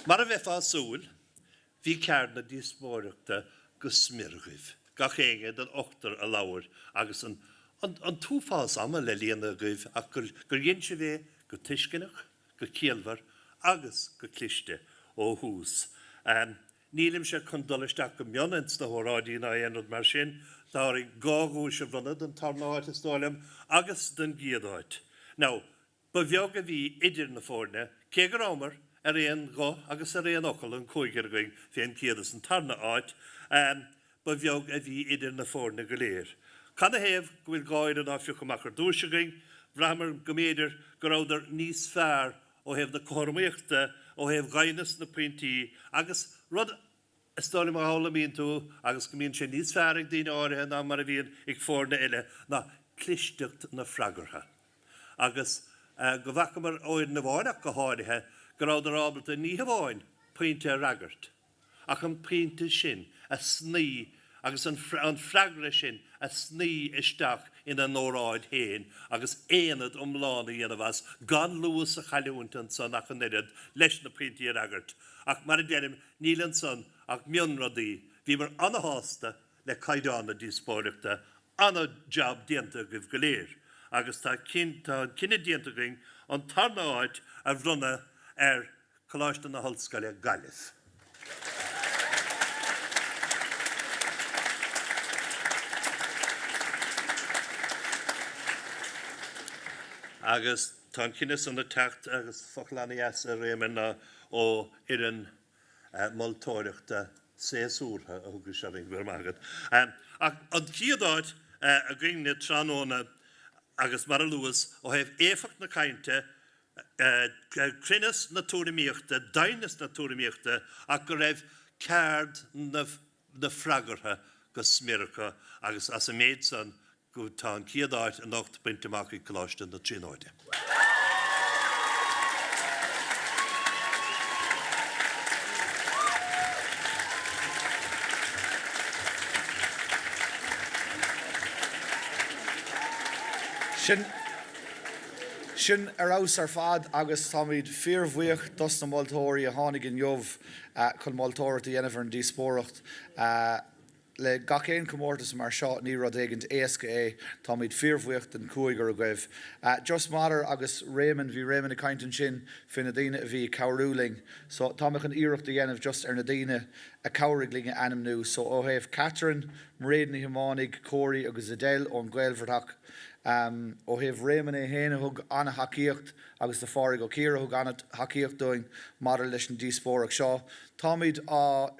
Mar a bheifeá ag súil, Bhí ceard na díospóireachta go smior agaibh, gach éinne den ochtar a labhair agus an an t-uafás ama le líonadh agaibh ach gur gur dhein sibh é go tuisceanach, go ciallmhar agus go cliste ó thús. Nílimse chun dul isteach go mion ins na hóráidí ná aon rud mar sin, tá orainn dhá dhuais a bhronnadh don tarna háit is dóigh liom agus don gcéad áit. Now, Ba bheag a bhí idir na foirne, cé go rabhamar ar aon ghuth agus ar aon fhocal, an cúigear againn, fén gcéad is an tarna áit, ba bheag a bhí idir na foirne go léir. Canathaobh go bhfuil dhá fhoireann á phiocadh amach ar dtúis againn? Bhraitheamar go mb'fhéidir go rabhadar níos fearr ó thaobh na cothromaíochta, ó thaobh dhoimhneas na pointí agus rud Is dóigh liom a fhoghlaimíonn tú agus go mbíonn sé níos fearr ag daoine áirithe ná mar a bhíonn ag foirne eile ná clisteacht na freagartha. Agus go bhfacamar ó fhoireann amháin ach go háirithe go rabhadar ábalta ní hamháin pointe a fhreagairt ach an pointe sin a shnoí agus an freagra sin a shnoí isteach ina n-óráid féin agus aonad iomlán a dhéanamh as gan luas a chailliúint ansan ach an oiread leis na pointí a fhreagairt. Ach mar a deirim, Níl ansan ach mionrudaí. Bhíomar ana-shásta le caighdeán na díospóireachta, ana-jab déanta agaibh go léir agus tá tá an cinneadh déanta againn an tarna háit a bhronnadh ar Coláiste na hOllscoile, Gaillimh. Agus tá an cinneadh san ag teacht, agus focal ana-dheas a Réamoinn, ná ó fhoireann moltóireachta séasúrtha a thugais orainn, go raibh maith agat. Ach an chéad áit againne tráthnóna agus mar a luas, ó thaobh éifeacht na cainte, cruinneas na tuairimíochta, doimhneas na tuairimíochta ach go raibh. ceard na na freagartha go smior acu agus as an méid san go tá an chéad áit anocht bainte amach ag Coláiste na Tríonóide. Sin sin ar fheabhas ar fad agus táimid fíorbhuíoch dos na moltóirí a tháinig inniu chun moltóireacht a dhéanamh ar an díospóireacht. Le gach aon chomórtas mar seo, ní rud éigint éasca é. Táimid fíorbhuíoch den chúigear agaibh. Just maidir agus Réamonn, bhí Réamonn ag caint ansin fé na daoine a bhí ag cabhrú linn. So tá mé chun iarracht a dhéanamh just ar na daoine a chabhraigh linn a ainmniú. So ó thaobh Catherine, Mairéad Ní Thiománaigh, Córaí agus Adele ón Ghaelbhratach. Ó thaobh Réamonn é féin a thug an-thacaíocht agus do Phádraig Ó Ciardha a thug an-tacaíocht dúinn maidir leis an díospóireacht seo. Táimid á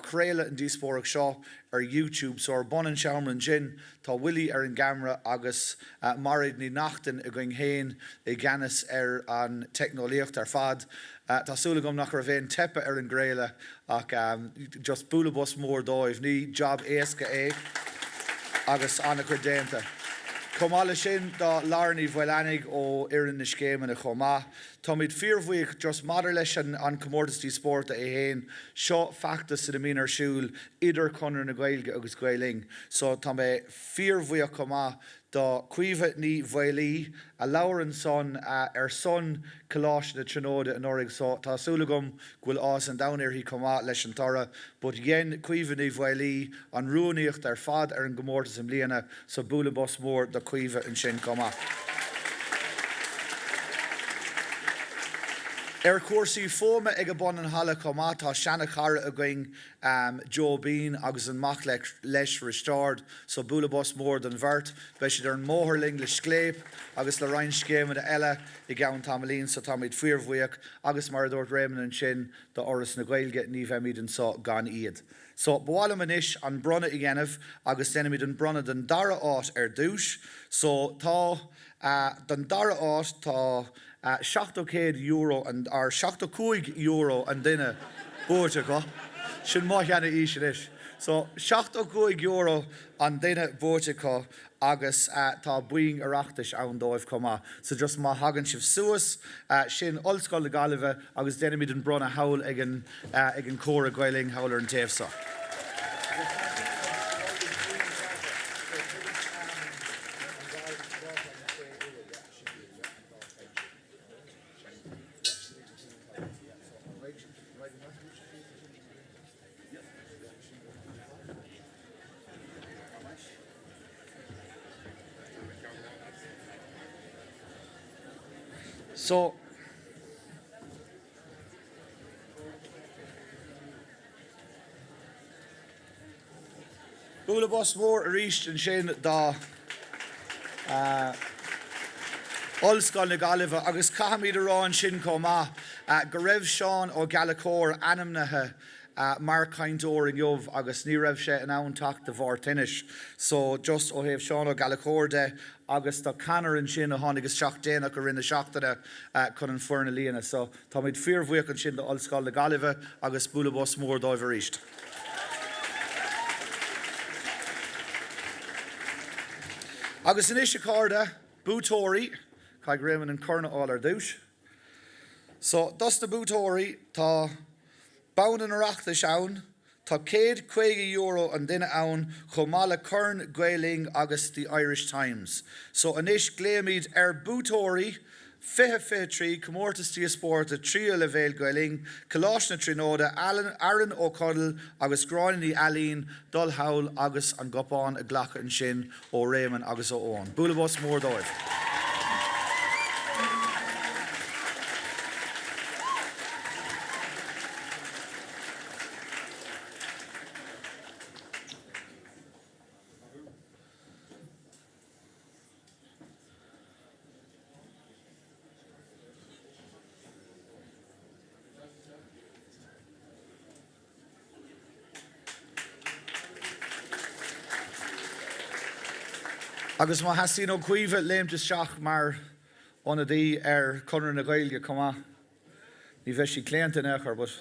chraoladh an díospóireacht seo ar YouTube so ar bun an seomra ansin tá Willie ar an gceamara agus Mairéad Ní Neachtain againn féin i gceannas ar an teicneolaíocht ar fad. Tá súil agam nach raibh aon teipeadh ar an gcraoladh ach just bualadh bos mór dóibh. Ní jab éasca é agus an-chuid déanta. Chomh maith leis sin do Lara Ní Mhaoileanaigh ó fhoireann na scéimeanna chomh maith. Táimid fíorbhuíoch just maidir leis an comórtas díospóireachta é fhéin. Seo feachtas ina mbíonn ar siúl idir Conradh na Gaeilge agus Gael Linn so tá mé fíorbhuíoch chomh maith do Caoimhe Ní Mhaolaí a labhair ansan ar son Coláiste na Tríonóide anuraidh so tá súil agam go bhfuil áthas an domhain uirthi chomh maith leis an toradh but dhein Caoimhe Ní Mhaolaí an rúnaíocht ar fad ar an gcomórtas i mbliana so bualadh bos mór do Caoimhe ansin chomh maith. Ar chúrsaí fuaime ag bun an halla chomh maith tá seana chara againn Joe Bean agus an mac leis Risteárd so bualadh bos mór don bheirt. Beidh siad ar an mbóthar linn le Scléip agus le roinnt scéimeanna eile i gceann tamaillín so táimid fíorbhuíoch agus mar a dúirt Réamonn ansin do Fhoras na Gaeilge ní bheimid anseo gan iad. So ba mhaith liom anois an bronnadh a dhéanamh agus déanfaimid an bronnadh don dara áit ar dtús. So tá don dara áit tá €70 an, or €75 an duine buaite acu. Sin mo sheana-aois anois. So €75 an duine buaite acu agus tá boinn Oireachtais ann dóibh chomh maith. So just má thagann sibh suas, sin Ollscoil na Gaillimhe agus déanfaimid an bronnadh thall ag an, ag an Comhar Gael Linn thall ar an taobh so. So, Bualadh bos mór arís ansin do Ollscoil na Gaillimhe agus caithfimid a rá ansin chomh maith go raibh Seán Ó Gallchóir ainmnithe mar chainteoir inniu agus ní raibh sé in ann teacht de bharr tinnis. So just ó thaobh Seán Ó Gallchóir de agus do Conor ansin a tháinig isteach déanach i rith na seachtaine chun an foireann a líonadh. So Táimid fíorbhuíoch ansin d'Ollscoil na Gaillimhe agus bualadh bos mór dóibh arís. Agus anois a chairde, buaiteoirí, caithfidh Réamonn an corn a fháil ar dtús. So, dos na buaiteoirí, tá bonn an Oireachtais ann, Tá €150 an duine ann chomh maith le Corn Gael Linn agus The Irish Times. So anois glaoimid ar buaiteoirí 2023 Comórtas Díospóireachta Tríú Leibhéal Gael Linn, Coláiste na Tríonóide, Aaron Ó Conaill agus Gráinne Ní Ailín dul thall agus an gcupán a ghlacadh ansin ó Réamonn agus ó Eoin. Bualadh bos mór dóibh. Agus má theastaíonn ó Chaoimhe léimt isteach mar ionadaí ar Chonradh na Gaeilge chomh maith, ní bheidh sí claonta in aon chor, but.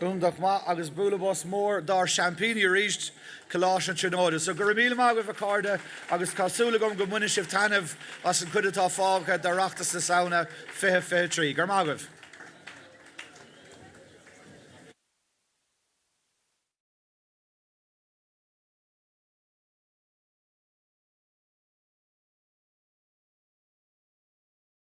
Iontach maith agus bualadh bos mór dár seaimpíní arís, Coláiste na Tríonóide. So go raibh míle maith agaibh a chairde agus tá súil agam go mbainfidh sibh taitneamh as an chuid atá fágtha d'Oireachtas na Samhna 2023. Go raibh maith agaibh.